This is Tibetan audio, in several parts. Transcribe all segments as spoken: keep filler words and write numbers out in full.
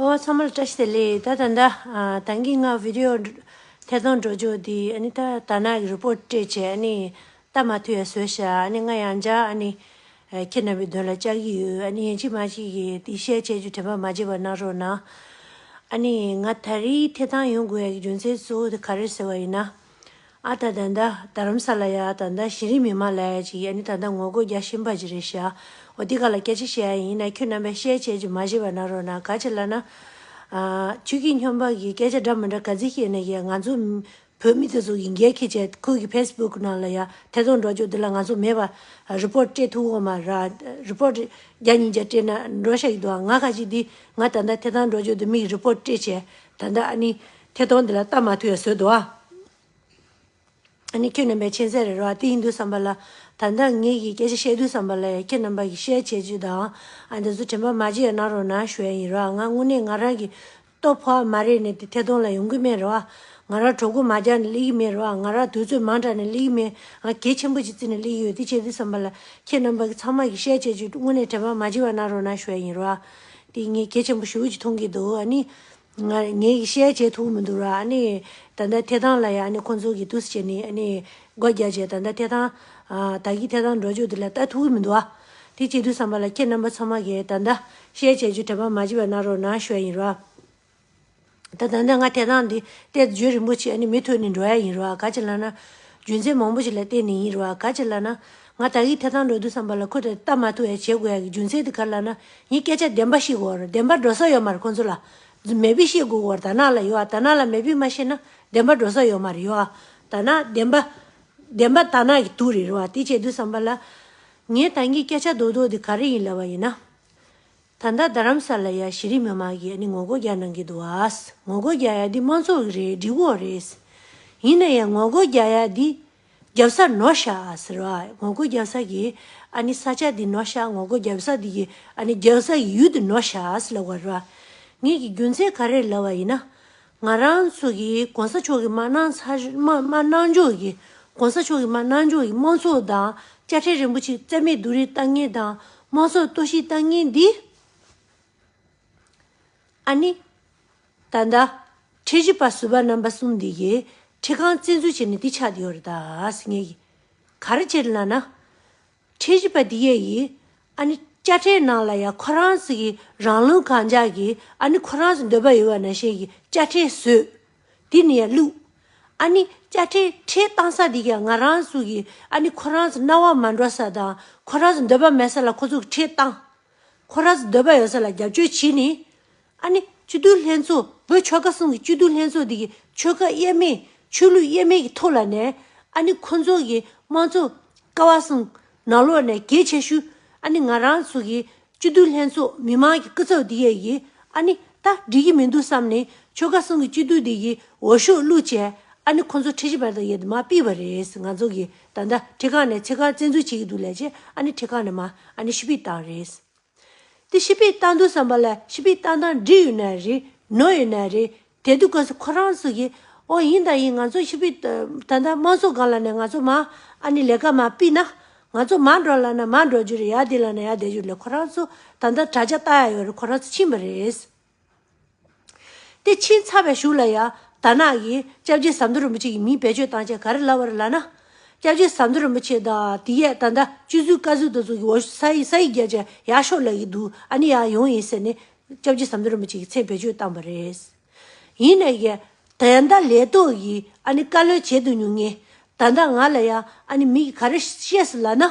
ཨོ་ཚང་མ་ལ་བཀྲ་ཤིས་བདེ་ལེགས། ད་ད་ད་ཨ་ད་གིན་ང་བི་ཌི་ཡོ་ཐད་གཏོང་འགྲོ་རྒྱུ་དེ་ཨ་ནི་ད་ད་ནག་གི་རི་པོ་ཊི་སྤྲད་བྱས་ཨ་ནི་ལྟ་མ་ཐུབ་ཡ་བཟོས་ཤག་ཨ་ནི་ང་ཡང་བསྐྱར་ཨ་ནི་ཨ་ཁྱེད་རྣམ་པའི་མདུན་ལ་བཅར་གྱི་ཡོད། ཨ་ནི་ཡིན་གཅིག་མིན་གཅིག་གིས་དེ་ཤེར་བྱེད་རྒྱུ་དྲན་པ་མ་བརྗེད་པ་གནང་རོགས་གནང་། ཨ་ནི་ང་ད་རེས་ཐད་གཏོང་ཡོང་དགོས་ཡ་གི་རྒྱུ་མཚན་གཙོ་བོ་དེ་ག་རེ་ཟེར་བ་ཡིན་ན། ཨ་ད་ད་ད་རྡ་རམ་ས་ལ་ཡ་ད་ད་གཞི་རིམ་མི་མང་ལ་ཡ་ཅིག་ཨ་ནི་ད་ད་ངོ་རྒོལ་རྒྱག་བཞིན་པ་ཅིག་རེད་ཤག་འོ་དེ་ག་ལ་སྐད་ཆ་བཤད་ཡ་ཡིན་ན་ཁྱོད་རྣམ་པས་ཤེར་བྱེད་རྒྱུ་མ་བརྗེད་པ་གནང་རོགས་གནང་། ག་ཅི་ལབ་ན། ཨ་ཆོས་སྐྱིད་སྨྱོན་པ་གི་སྐད་ཆ་འདྲ་མི་འདྲ་ག་ཚོད་བཤད་ན་ཡ་ང་ཚོ་བོད་མི་དེ་ཚོ་གི་འགན་འཁྱེར་བྱས་ཁོ་གི་ཕེ་སི་བུག་ནང་ལ་ཡ་ཐད་གཏོང་འགྲོ་རྒྱུ་དེ་ལ་ང་ཚོ་མེད་པ་རི་པོ་ཊི་སྤྲད་ཐུབ་ཀྱི་ཡོད་མ་རེད། རི་པོ་ཊི་བརྒྱ་ཉིས་བརྒྱ་སྤྲད་ན་འགྲོ་ཤག་གི་འདུག་ང་ཁ་ཅིག་འདི་ང་ད་ལྟ་ཐད་གཏོང་འགྲོ་རྒྱུ་དེ་མིག་རི་པོ་ཊི་སྤྲད་བྱས་ད་ལྟ་ཨ་ནི་ཐད་གཏོང་དེ་ལ་ལྟ་མ་ཐུབ་ཡ་བཟོས་འདུག་ཨ། ཨ་ནི་ཁྱོད་རྣམ་པས་མཁྱེན་གསལ་རེད་རོ། དེ་ཡིན་དུས་ཙམ་པ་ལ་ད་ལྟ་ངེད་ཀྱིས་སྐད་ཆ་བཤད་དུས་ཙམ་པ་ལ་ཡ་ཁྱེད་རྣམ་པ་གིས་ཤེར་བྱེད་རྒྱུ་དང་ཨ་འདི་ཚོ་དྲན་པ་མ་བརྗེད་ཡ་གནང་རོགས་གནང་ཞུ་ཡ་ཡིན་རོ། ང་དངོས་གནས་ང་རང་གི་ལྟོ་ཕོ་བ་མ་རེད་ནས་དེ་ཐད་གཏོང་ལ་ཡོང་གི་མེད་རོ། ང་རང་གྲོད་ཁོག་མ་རྒྱགས་ནས་སླེབས་ཀྱི་མེད་རོ། ང་རང་དུས་ཚོད་མང་དྲགས་ནས་སླེབས་ཀྱི་མེད། ང་གལ་ཆེན་པོ་ཅིག་བརྩིས་ནས་སླེབས་ཀྱི་ཡོད། དེ་བྱས་དུས་ཙམ་པ་ལ་ཁྱེད་རྣམ་པ་གི་ཚང་མ་གིས་ཤེར་བྱེད་རྒྱུ་དངོས་གནས་དྲན་པ་མ་བརྗེད་པ་གནང་རོགས་གནང་ཞུ་ཡ་ཡིན་རོ། དེ་ངས་གལ་ཆེན་པོ་ཞེ་པོ་ཅིག་མཐོང་གི་འདུག་ཨ་ནི། ང་ངས་ཤེར་བྱེད་ཐུབ་མི་འདུག་ར། ཨ་ནི་ད་ལྟ་ཐད་གཏོང་ལ་ཡ་ཨ་ནི་ཁོང་ཚོ་གིས་འདུག་སེ་བྱས་ནས་ཨ་ནི་སྒོ་རྒྱག་བྱས་ད་ལྟ་ཐད་གཏོང་ཨ་ད་གི་ཐད་གཏོང་འགྲོ་རྒྱུ་དེ་ལ་ལྟ་ཐུབ་ཀྱི་མི་འདུག་ཨ། དེ་བྱེད་དུས་ཙམ་པ་ལ་ཁྱེད་རྣམ་པ་ཚང་མ་གིས་ད་ལྟ་ཤེར་བྱེད་རྒྱུ་དྲན་པ་མ་བརྗེད་པ་གནང་རོགས་གནང་ཞུ་ཡ་ཡིན་ར། ད་ད་ལྟ་ང་ཐད་གཏོང་འདི་ཏོག་ཙམ་རྒྱུན་རིང་པོ་ཅིག་ཨ་ནི་མུ་མཐུད་ནས་འགྲོ་ཡ་ཡིན་ར། ག་ཅི་ལབ་ན་རྒྱུ་མཚན་མང་པོ་ཅིག་ལ་བརྟེན་ནས་ཡིན་ར། ག་ཅི་ལབ་ན་ང་ད་གི་ཐད་གཏོང་འགྲོ་དུས་ཙམ་པ་ལ་ཁོ་དེ་ལྟ་མ་ཐུབ་ཡ་བྱེད་དགོས་ཡ་གི་རྒྱུ་མཚན་དེ་ག་ལབ་ན་ངས་སྐད་ཆ་བདེན་པ་བཤད་དགོས་ར། བདེན་པ་འགྲོ་ས་ཡོད་མ་རེད་ཁོང་ཚོ་ལ། མེད་པའི་བཤད་དགོས་བར་ད་ནག་ལ་ཡོད་ཨ། ད་ནག་ལ་མེད་པའི་མ་བཤད་ན་བདེན་པ་འགྲོ་ས་ཡོད་མ་རེད་ཡོད་ཨ། ད་ནག་བདེན་པ་བདེན་པ་ད་ནག་གི་དུག་རེད་རེད་བ། དེ་བྱེད་དུས་ཙམ་པ་ལ་ངས་ད་གིན་སྐད་ཆ་རྡོག་རྡོག་དེ་ག་རེ་ཡིན་ལབ་པ་ཡིན་ན། ད་ལྟ་རྡ་རམ་ས་ལ་ཡ་གཞི་རིམ་མི་མང་གིས་ཨ་ནི་ངོ་རྒོལ་རྒྱག་གནང་གི་འདུག་ཨ། ངོ་རྒོལ་རྒྱག་ཡ་འདི་དམངས་གཙོ་གི་རེད། སྒྲིག་གོ་རེད། ཡིན་ན་ཡང་ངོ་རྒོལ་རྒྱག་ཡ་འདི་རྒྱབ་ས་ནོར་ཤག་ཟེར་བ། ངོ་རྒོལ་རྒྱབ་ས་གི་ཨ་ནི་ས་ཆ་འདི་ནོར་ཤག་ངོ་རྒོལ་རྒྱབ་ས་འདི་གི་ཨ་ནི་རྒྱབ་ས་གི་ཡུལ་འདི་ནོར་ཤག་ཟེར་ལབ་པ་རེད་བ། ངེད་ཀྱི་རྒྱུ་མཚན་ག་རེ་ལབ་པ་ཡིན་ན། ང་རང་ཚོ་གི་གོང་ས་མཆོག་གི་མ་གནང་ཚར་མ་མ་གནང་འཇོག་གི་གོང་ས་མཆོག་གི་མ་གནང་འཇོག་གི་དམངས་གཙོ་དང་དཔྱ་ཁྲལ་རིན་པོ་ཆེ་རྩ་མེད་བསྡུ་རུབ་བཏང་མཁན་དང་དམངས་གཙོ་གཏོར་བཤིག་བཏང་མཁན་འདི། ཨ་ནི། ད་ལྟ། ཁྲལ་གཞི་པ་ཟུར་པ་རྣམ་པ་གསུམ་འདི་གིས་ཁྲལ་ཁང་བཙན་འཛུལ་བྱས་ནས་འདི་ཆགས་བསྡད་ཡོད་རེད་ད་ཟེར་ངེས་ཀྱི། ག་རེ་བྱས་ལབ་ན། ཁྲལ་གཞི་པ་འདི་གས་ཀྱིས་ཨ་ནི་དཔྱ་ཁྲལ་ནང་ལ་ཡང་ཁོ་རང་ཚོ་གི་རང་ལུས་གང་ཆགས་ཀྱིས་ཨ་ནི་ཁོ་རང་ཚོ་འདོད་པ་ཡོད་པ་ནང་བཞིན་གྱི་དཔྱ་ཁྲལ་བཟོས། འདི་ནས་ཡང་བླུགས། ཨ་ནི་དཔྱ་ཁྲལ་ཁྲལ་བཏང་ས་འདི་གས་ང་རང་ཚོ་གི་ཨ་ནི་ཁོ་རང་ཚོ་རྣ་བ་མ་འགྲོ་ས་དང་ཁོ་རང་ཚོ་འདོད་པ་མེད་ས་ལ་ཁོ་ཚོ་གི་ཁྲལ་བཏང་། ཁོ་རང་ཚོ་འདོད་པ་ཡོད་ས་ལ་རྒྱབ་སྐྱོར་བྱས་ནས། ཨ་ནི་སྤྱི་འཐུས་ལྷན་ཚོགས་བོད་ཆོལ་ཁ་གསུམ་གྱི་སྤྱི་འཐུས་ལྷན་ཚོགས་འདི་གི་ཆོལ་ཁ་དབྱེ་མེད་ཆོས་ལུགས་དབྱེ་མེད་ཀྱི་ཐོག་ལ་ནས་ཨ་ནི་ཁོ་ཚོ་གི་དམངས་གཙོ་ཀ་བ་གསུམ་ནང་ལོགས་ནས་གལ་ཆེ་ཤོས་ཨ་ནི་ང་རང་ཚོ་གི་སྤྱི་འཐུས་ལྷན་ཚོགས་མི་མང་གི་སྐུ་ཚབ་འདི་གས་ཀྱིས་ཨ་ནི་ད་འགྲིག་གི་མི་འདུག་བསམ་ནས་ཆོལ་ཁ་གསུམ་གྱི་སྤྱི་འཐུས་འདི་གི་འོས་ཤོག་བླུགས་བྱས་ཨ་ནི་ཁོ་ཚོ་ཁྲལ་གཞི་པ་དང་ཡས་དེ་མར་ཕུད་པ་རེད། ང་ཚོ་གི་ད་ལྟ་ཁྲལ་ཁང་ནས་ཁྲལ་ཁང་བཙན་འཛུལ་བྱེད་ཀྱི་འདུག་ལབ་བྱས་ཨ་ནི་ཁྲལ་ཁང་ནས་མར་ཨ་ནི་ཕྱིར་ཕུད་བཏང་རེད། དེ་ཕྱིར་ཕུད་བཏང་དུས་ཙམ་པ་ལ་ཕྱིར་ཕུད་བཏང་སྟངས་འགྲིག་ཡོད་ན་རེད་ནོར་ཡོད་ན་རེད། དེ་དུས་སྐབས་སུ་ཁོ་རང་ཚོ་གིས་ཨོ་ཡིན་ད་ཡིན་ང་ཚོ་ཕྱིར་ཕུད་ད་ལྟ་དམངས་གཙོ་སྒང་ལ་ནས་ང་ཚོ་མར་ཨ་ནི་ལས་ཀ་མར་ཕུད་ན་ང་ཚོ་མར་འགྲོ་ལབ་ན་མར་འགྲོ་རྒྱུ་རེད། ཡར་བསྡད་ལབ་ན་ཡར་བསྡད་རྒྱུ་རེད། ཁོ་རང་ཚོ་ད་ལྟ་དྲ་རྒྱ་ལྟ་ཡ་ཡོད་རེད། ཁོ་རང་ཚོ་ཕྱིན་པ་རེད། དེ་ཕྱིན་ཚར་བའི་གཞུག་ལ་ཡང་རྡ་ནག་གིས་སྐྱབས་རྗེ་ཟམ་གདོང་རིན་པོ་ཆེ་གི་མིང་བེད་སྤྱོད་བཏང་བྱས་ག་རེ་ལབ་པ་རེད་ལབ་ན། སྐྱབས་རྗེ་ཟམ་གདོང་རིན་པོ་ཆེ་དང་དེ་ཡས་ད་ལྟ་སྤྱི་ཟུར་བཀའ་ཟུར་དེ་ཚོ་གི་འོས་ཤོག་ས་ཡིག་ས་ཡིག་བརྒྱབ་བྱས་ཡར་ཤོག་ལབ་ཀྱི་འདུག་ཨ་ནི་ཡར་ཡོང་ཡིན་ཟེར་ནས་སྐྱབས་རྗེ་ཟམ་གདོང་རིན་པོ་ཆེ་གི་མཚན་བེད་སྤྱོད་བཏང་པ་རེད། ཡིན་ནའི་ཀྱང་ད་ལྟ་ལས་ཐོག་གི་ཨ་ནི་བཀའ་བློན་བྱེད་དུ་མྱོང་མཁན་ད་ལྟ་ང་ལ་ཡང་ཨ་ནི་མི་གིས་ག་རེ་བཤད་སོང་ལབ་ན།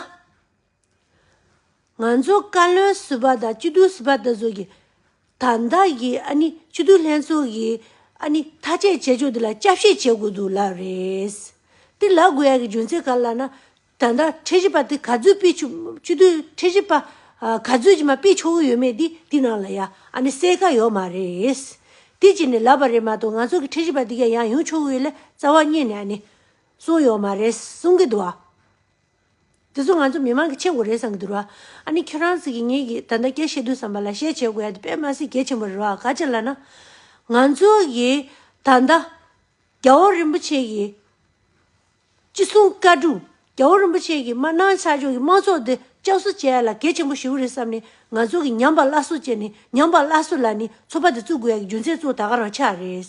ང་ཚོ་བཀའ་བློན་ཟུར་པ་དང་སྤྱི་འཐུས་ཟུར་པ་དེ་ཚོ་གིས་ད་ལྟ་གི་ཨ་ནི་སྤྱི་འཐུས་ལྷན་ཚོགས་ཀྱི་ཨ་ནི་ཐག་བཅད་བྱེད་ཕྱོགས་འདི་ལ་བསྐྱར་ཞིབ་བྱེད་དགོས་འདུག་ལབ་རེད། དེ་ལབ་དགོས་ཡ་གི་རྒྱུ་མཚན་ག་རེ་ལབ་ན། ད་ལྟ་ཁྲལ་གཞི་པ་དེ་ག་ཚོད་ཕུད་ཆོག་སྤྱི་འཐུས་ཁྲལ་གཞི་པ་ཨ་ག་ཚོད་ཅིག་མར་ཕུད་ཆོག་གི་ཡོད་མེད་དེ་དེ་ནང་ལ་ཡ་ཨ་ནི་གསལ་ཁ་ཡོད་མ་རེད། དེ་བྱས་ནས་ལབ་པ་རེད་མ་གཏོགས་ང་ཚོ་གི་ཁྲལ་གཞི་པ་དེ་ག་ཡང་ཡོང་ཆོག་གི་ཡོད་ལབ་རྩ་བ་ཉིད་ནས་ཨ་ནི་གསུངས་ཡོད་མ་རེད་གསུང་གི་འདུག་ཨ། དེ་ཚོ་ང་ཚོ་མི་མང་གིས་མཁྱེན་དགོས་རེད་བསམ་གྱི་འདུག་ར། ཨ་ནི་ཁྱོད་རང་ཚོ་གིས་ངེད་ཀྱིས་ད་ལྟ་སྐད་བཤད་དུས་ཙམ་པ་ལ་ཤེར་བྱེད་དགོས་ཡ་དེ་དཔེ་མ་སྲིད་གལ་ཆེན་པོ་རེད་བ། ག་ཅི་ལབ་ན། ང་ཚོ་གིས་ད་ལྟ་རྒྱལ་བ་རིན་པོ་ཆེ་གི་ཅི་གསུང་བཀའ་སྒྲུབ། རྒྱལ་བ་རིན་པོ་ཆེ་གིས་མར་གནང་ཚར་ཆོག་གི་དམངས་གཙོ་དེ་ བསྐྱར་གསོ་བྱེད་ཡ་ལ་གལ་ཆེན་པོ་ཞེ་པོ་རེད་བསམ་ནས། ང་ཚོ་གིས་ཉམས་པ་སླར་གསོ་བྱས་ནས། ཉམས་པ་སླར་གསོ་ལ་ནི་ཚོགས་པ་དེ་བཙུགས་དགོས་ཡ་གི་རྒྱུ་མཚན་གཙོ་བོ་ད་ག་རང་ཆགས་རེད།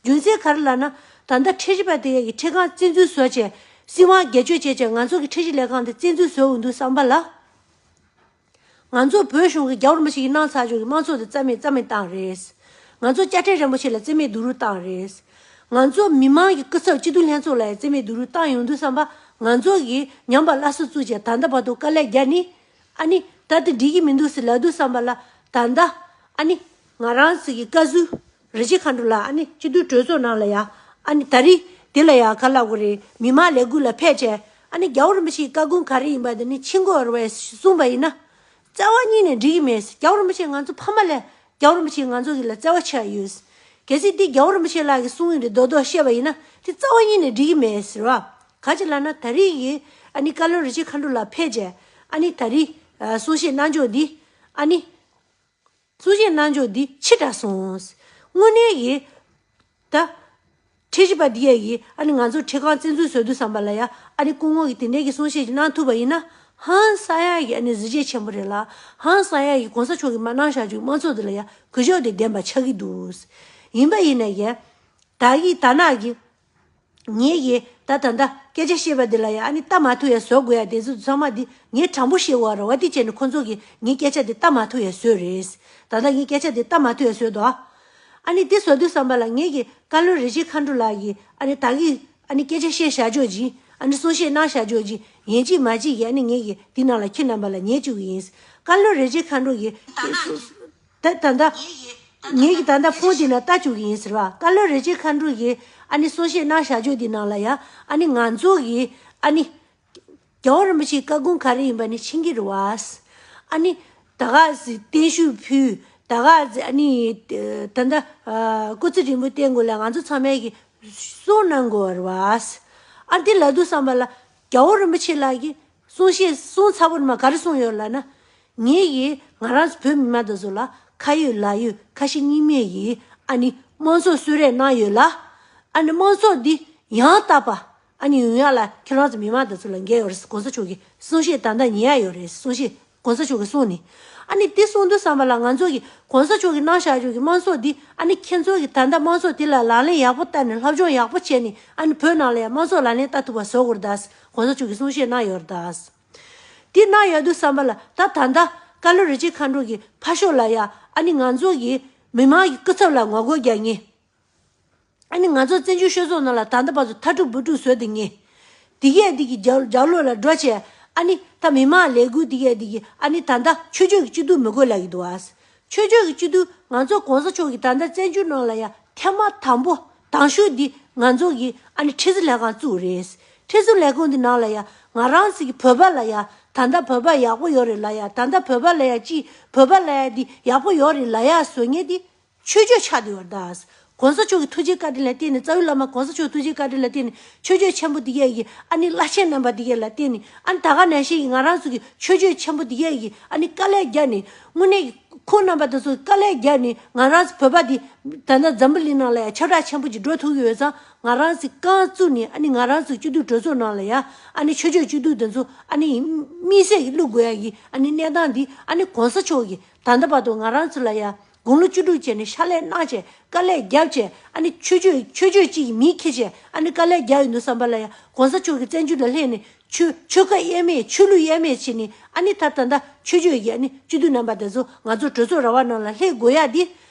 རྒྱུ་མཚན་ག་རེ་ལབ་ན། ད་ལྟ་ཁྲལ་རིག་པ་དེ་གའི་ཁྲིམས་ཁང་བཙན་འཛུལ་བཟོས་བྱས། སྲིད་དབང་སྒེར་གཅོད་བྱས་བྱས། ང་ཚོ་གི་ཁྲལ་གཞི་ལས་ཁང་དེ་བཙན་འཛུལ་བཟོས་འོང་དུས་ཙམ་པ་ལ། ང་ཚོ་བོད་གཞུང་གིས་རྒྱལ་བ་རིན་པོ་ཆེ་གིས་གནང་ཚར་ཆོག་གི་དམངས་གཙོ་དེ་རྩ་མེད་རྩ་མེད་བཏང་རེད། ང་ཚོ་དཔྱ་ཁྲལ་རིན་པོ་ཆེ་ལ་རྩིས་མེད་རྡོག་རོལ་བཏང་རེད། ང་ཚོ་མི་མང་གི་སྐུ་ཚབ་སྤྱི་འཐུས་ལྷན་ཚོགས་ལ་ཡང་རྩིས་མེད་རྡོག་རོལ་བཏང་ཡོང་དུས་ཙམ་པ། ང་ཚོ་གིས་ཉམས་པ་སླར་གསོ་བཙུགས་བྱས། ད་ལྟ་བར་དུ་དཀའ་ལས་བརྒྱབ་ནི། ཨ་ནི་ད་དེ་འགྲིག་གི་མི་འདུག་ཟེར་ལབ་དུས་ཙམ་པ་ལ། ད་ལྟ་ཨ་ནི་ང་རང་ཚོ་གི་བཀའ་ཟུར་རིན་ཆེན་མཁའ་འགྲོ་ལགས། ཨ་ནི་སྤྱི་འཐུས་གྲོས་ཚོགས་ནང་ལ་ཡ། ཨ་ནི་ད་རེས་དེ་ལ་ཡ་ག་ལབ་དགོས་རེད། མི་མང་ལས་འགུལ་ལ་ཕེབས་བྱས། ཨ་ནི་རྒྱལ་བ་རིན་པོ་ཆེའི་བཀའ་དགོངས་ག་རེ་ཡིན་པ་དེ་ནི་ཕྱིན་དགོས་རེད་པས་གསུངས་པ་ཡིན་ན། རྩ་བ་ཉིད་ནས་འགྲིག་གི་མེད། རྒྱལ་བ་རིན་པོ་ཆེ་ང་ཚོ་ཕ་མ་ལས། རྒྱལ་བ་རིན་པོ་ཆེ་ང་ཚོ་གི་ལ་བརྩེ་བ་ཆེ་བ་ཡོད། གལ་སྲིད་འདི་རྒྱལ་བ་རིན་པོ་ཆེ་ལགས་ཀྱིས་གསུངས་ཡིན་རེད་མདོག་མདོག་བཤད་པ་ཡིན་ན། དེ་རྩ་བ་ཉིད་ནས་འགྲིག་གི་མེད་ཟེར་བ། ག་ཅི་ལབ་ན། ད་རེས་ཀྱི་ཨ་ནི་བཀའ་བློན་རིན་ཆེན་མཁའ་འགྲོ་ལགས་ཕེབས་བྱས། ཨ་ནི་ད་རེས་ཨ་གསུང་བཤད་གནང་ཕྱོགས་འདི། ཨ་ནི་གསུང་བཤད་གནང་ཕྱོགས་འདི་ཕྱི་དྲགས་སོང་། དངོས་གནས་ཀྱི་ད། ཁྲིམས་ཞིབ་པ་འདི་ཡ་གིས་ཨ་ནི་ང་ཚོ་ཁྲིམས་ཁང་བཙན་འཛུལ་བཟོ་དུས་ཙམ་པ་ལ་ཡ། ཨ་ནི་སྐུ་ངོ་གིས་དེ་འདྲའི་གི་གསུང་བཤད་ཅིག་གནང་ཐུབ་པ་ཡིན་ན། ཧང་སང་ཡ་གི་ཨ་ནི་གཟི་བརྗིད་ཆེན་པོ་རེད་ལ། ཧང་སང་ཡ་གི་གོང་ས་མཆོག་གིས་མར་གནང་བཞག་ཆོག་གི་དམངས་གཙོ་འདི་ལ་ཡ་གུས་ཞབས་དེ་ལྡན་པ་ཆགས་ཀྱི་འདུག། ཡིན་པ་ཡིན་ན་ཡ། ད་གི་ད་ནག་གི། ངེད་ཀྱིས་ད་ད་ལྟ་སྐད་ཆ་བཤད་པ་འདི་ལ་ཡ། ཨ་ནི་ལྟ་མ་ཐུབ་ཡ་བཟོ་དགོས་ཡ་དེ་ཚོ་ཚང་མ་འདི་ངས་དྲང་པོ་བཤད་དགོས་རེད་བ། དེ་བྱས་ནས་ཁོ་ཚོ་གིས་ངའི་སྐད་ཆ་དེ་ལྟ་མ་ཐུབ་ཡ་བཟོས་རེད། ད་ལྟ་ངའི་སྐད་ཆ་དེ་ལྟ་མ་ཐུབ་ཡ་བཟོས་འདུག། ཨ་ནི་དེ་བཟོ་དུས་ཙམ་པ་ལ་ངེད་ཀྱི་བཀའ་བློན་རིན་ཆེན་མཁའ་འགྲོ་ལགས་ཀྱིས། ཨ་ནི་ད་གིན་ཨ་ནི་སྐད་ཆ་བཤད་བཞག་ཆོག་ཅིག། ཨ་ནི་གསུང་བཤད་གནང་བཞག་ཆོག་ཅིག། ཡིན་གཅིག་མ་གཅིག་གིས་ཨ་ནི་ངེད་ཀྱིས་འདི་ནང་ལ་ཁྱེད་རྣམ་པ་ལ་ཉན་བཅུག་གི་ཡིན། བཀའ་བློན་རིན་ཆེན་མཁའ་འགྲོ་གིས། ད་ད་ལྟ། ངེད་ཀྱིས་ད་ལྟ་ཕོན་དེ་ན་ལྟ་བཅུག་གི་ཡིན་ཟེར་བ། བཀའ་བློན་རིན་ཆེན་མཁའ་འགྲོ་གིས་ཨ་ནི་གསུང་བཤད་གནང་བཞག་ཆོག་དེ་ནང་ལ་ཡ། ཨ་ནི་ང་ཚོ་གིས་ཨ་ནི་རྒྱལ་བ་རིན་པོ་ཆེའི་བཀའ་དགོངས་ག་རེ་ཡིན་པ་ནི་ཤེས་ཀྱི་རེད་བ། ཨ་ནི་ད་ག་ཟེ་བརྟན་བཞུགས་ཕུལ། ད་ག་ཟེ་ཨ་ནི་ད་ལྟ་སྐུ་ཚེ་རིང་པོ་བརྟན་དགོས་ལ་ང་ཚོ་ཚང་མས་ཀྱི་གསུང་གནང་དགོས་རེད་བ། ཨ་དེ་ལབ་དུས་ཙམ་པ་ལ་རྒྱལ་བ་རིན་པོ་ཆེ་ལགས་ཀྱིས་གསུང་བཤད་གསུང་ཚར་བ་ནི་མ་ག་རེ་གསུངས་ཡོད་ལབ་ན། ངེད་ཀྱིས་ང་རང་ཚོ་བོད་མི་མང་དེ་ཚོ་ལ་ཁ་ཡོད་ལག་ཡོད་ཁ་ཞེ་གཉིས་མེད་ཀྱིས་ཨ་ནི་དམངས་གཙོ་གསོལ་རས་གནང་ཡོད་ལ། ཨ་ནི་དམངས་གཙོ་འདི་ཡང་དག་པ་ཨ་ནི་ཡོང་ཡ་ལ་ཁྱེད་རང་ཚོ་མི་མང་དེ་ཚོ་ལ་འགན་ཡོད་རེད། གོང་ས་མཆོག་གི་གསུང་བཤད་ད་ལྟ་ཉན་ཡ་ཡོད་རེད། གསུང་བཤད་གོང་ས་མཆོག་གིས་གསུངས་ནི། ཨ་ནི་དེ་གསུང་དུས་ཙམ་པ་ལ་ང་ཚོ་གི་གོང་ས་མཆོག་གིས་གནང་བཞག་ཆོག་གི་དམངས་གཙོ་འདི། ཨ་ནི་ཁྱེད་ཚོ་གི་ད་ལྟ་དམངས་གཙོ་དེ་ལ་ལག་ལེན་ཡག་པོ་བསྟར་ནས་སློབ་སྦྱོང་ཡག་པོ་བྱས་ནས། ཨ་ནི་བོད་ནང་ལ་ཡང་དམངས་གཙོ་ལག་ལེན་བསྟར་ཐུབ་པ་བཟོ་དགོས་རེད་ད། གོང་ས་མཆོག་གིས་གསུང་བཤད་གནང་ཡོད་རེད་ད། དེ་གནང་ཡོད་དུས་ཙམ་པ་ལ་ད་ད་ལྟ་བཀའ་བློན་རིན་ཆེན་མཁའ་འགྲོ་གི་ཕར་ཕྱོགས་ལ་ཡ། ཨ་ནི་ང་ཚོ་གི་མི་མང་གི་སྐུ་ཚབ་ལ་ངོ་རྒོལ་རྒྱག་མཁན། ཨ་ནི་ང་ཚོ་བཙན་བྱོལ་སྤྱི་ཚོགས་ནང་ལ་ད་ལྟ་བར་དུ་ཐ་དཀྲུག་འབུ་དཀྲུག་བཟོས་བསྡད་མཁན། དེ་གས་དེ་གི་རྒྱབ་རྒྱབ་ལོགས་ལ་འགྲོ་བྱས། ཨ་ནི་ད་མི་མང་ལས་འགུལ་དེ་གས་དེ་གི། ཨ་ནི་ད་ལྟ་ཆོས་ཕྱོགས་ཀྱི་སྤྱི་འཐུས་མི་དགོས་ལབ་ཀྱི་འདུག་ཨ། ཆོས་ཕྱོགས་ཀྱི་སྤྱི་འཐུས་ང་ཚོ་གོང་ས་མཆོག་གིས་ད་ལྟ་བཙན་བྱོལ་ནང་ལ་ཡ་ཐེངས་མ་དང་པོ་དང་ཤོས་འདི་ང་ཚོ་གི་ཨ་ནི་ཁྲི་འཛིན་ལྷན་ཁང་བཙུགས་རེད། ཁྲི་འཛིན་ལས་ཁུངས་འདི་ནང་ལ་ཡ་ང་རང་ཚོ་གི་བོད་པ་ལ་ཡ། ད་ལྟ་བོད་པ་ཡག་པོ་ཡོད་རེད་ལབ་ཡ། ད་ལྟ་བོད་པ་ལ་ཡ་ཅི་བོད་པ་ལ་ཡ་འདི་ཡག་པོ་ཡོད་རེད་ལབ་ཡ་བཟོ་མཁན་འདི་ཆོས་ཕྱོགས་ཆགས་བསྡད་ཡོད་རེད་ད། གོང་ས་མཆོག་གི་ཐུགས་རྗེ་བཀའ་དྲིན་ལ་བརྟེན་ནས། རྩ་བའི་བླ་མ་གོང་ས་མཆོག་ཐུགས་རྗེ་བཀའ་དྲིན་ལ་བརྟེན་ནས། ཆོས་ཕྱོགས་ཆེན་པོ་འདི་གས་ཀྱི་ཨ་ནི་བླ་ཆེན་རྣམ་པ་འདི་གས་ལ་བརྟེན་ནས། ཨ་ནི་ད་ག་ནང་བཞིན་གྱི་ང་རང་ཚོ་གི་ཆོས་ཕྱོགས་ཆེན་པོ་འདི་གས་ཀྱི་ཨ་ནི་དཀའ་ལས་བརྒྱབ་ནས། དངོས་གནས་ཀྱི་ཁོང་རྣམ་པ་དེ་ཚོ་དཀའ་ལས་བརྒྱབ་ནས། ང་རང་ཚོ་བོད་པ་འདི་ད་ལྟ་འཛམ་བུ་གླིང་ནང་ལ་ཡང་ཁྱབ་བསྒྲགས་ཆེན་པོ་ཅིག་འགྲོ་ཐུབ་ཀྱི་ཡོད་ཙང་། ང་རང་ཚོས་རྐང་བཙུགས་ནས། ཨ་ནི་ང་རང་ཚོའི་སྤྱི་འཐུས་གྲོས་ཚོགས་ནང་ལ་ཡ། ཨ་ནི་ཆོས་ཕྱོགས་སྤྱི་འཐུས་དེ་ཚོ་ཨ་ནི་དམིགས་བསལ་གྱི་བླུག་དགོས་ཡ་གི་ཨ་ནི་གནས་སྟངས་འདི། ཨ་ནི་གོང་ས་མཆོག་གིས་ད་ལྟ་བར་དུ་ང་རང་ཚོ་ལ་ཡ་དགུང་ལོ་བཅུ་དྲུག་བྱས་ནས་ཕྱག་ལས་གནང་བྱས། དཀའ་ལས་བརྒྱབ་བྱས། ཨ་ནི་ཆོས་ཕྱོགས་ཆོས་ཕྱོགས་གཅིག་གི་མིང་འཁྱེར་བྱས། ཨ་ནི་དཀའ་ལས་བརྒྱབ་ཡོད་དུས་ཙམ་པ་ལ་ཡ། གོང་ས་མཆོག་གིས་བཙན་བྱོལ་ལ་སླེབས་ནས་ཆོས་ཆོལ་ཁ་དབྱེར་མེད། ཆོས་ལུགས་དབྱེར་མེད་བྱས་ནས། ཨ་ནི་ད་ད་ལྟ་ཆོས་ཕྱོགས་ཀྱི་ཨ་ནི་སྤྱི་འཐུས་རྣམ་པ་དེ་ཚོ་ང་ཚོ་གྲོས་ཚོགས་ར་བ་ནང་ལ་སླེབས་དགོས་ཡ་འདི།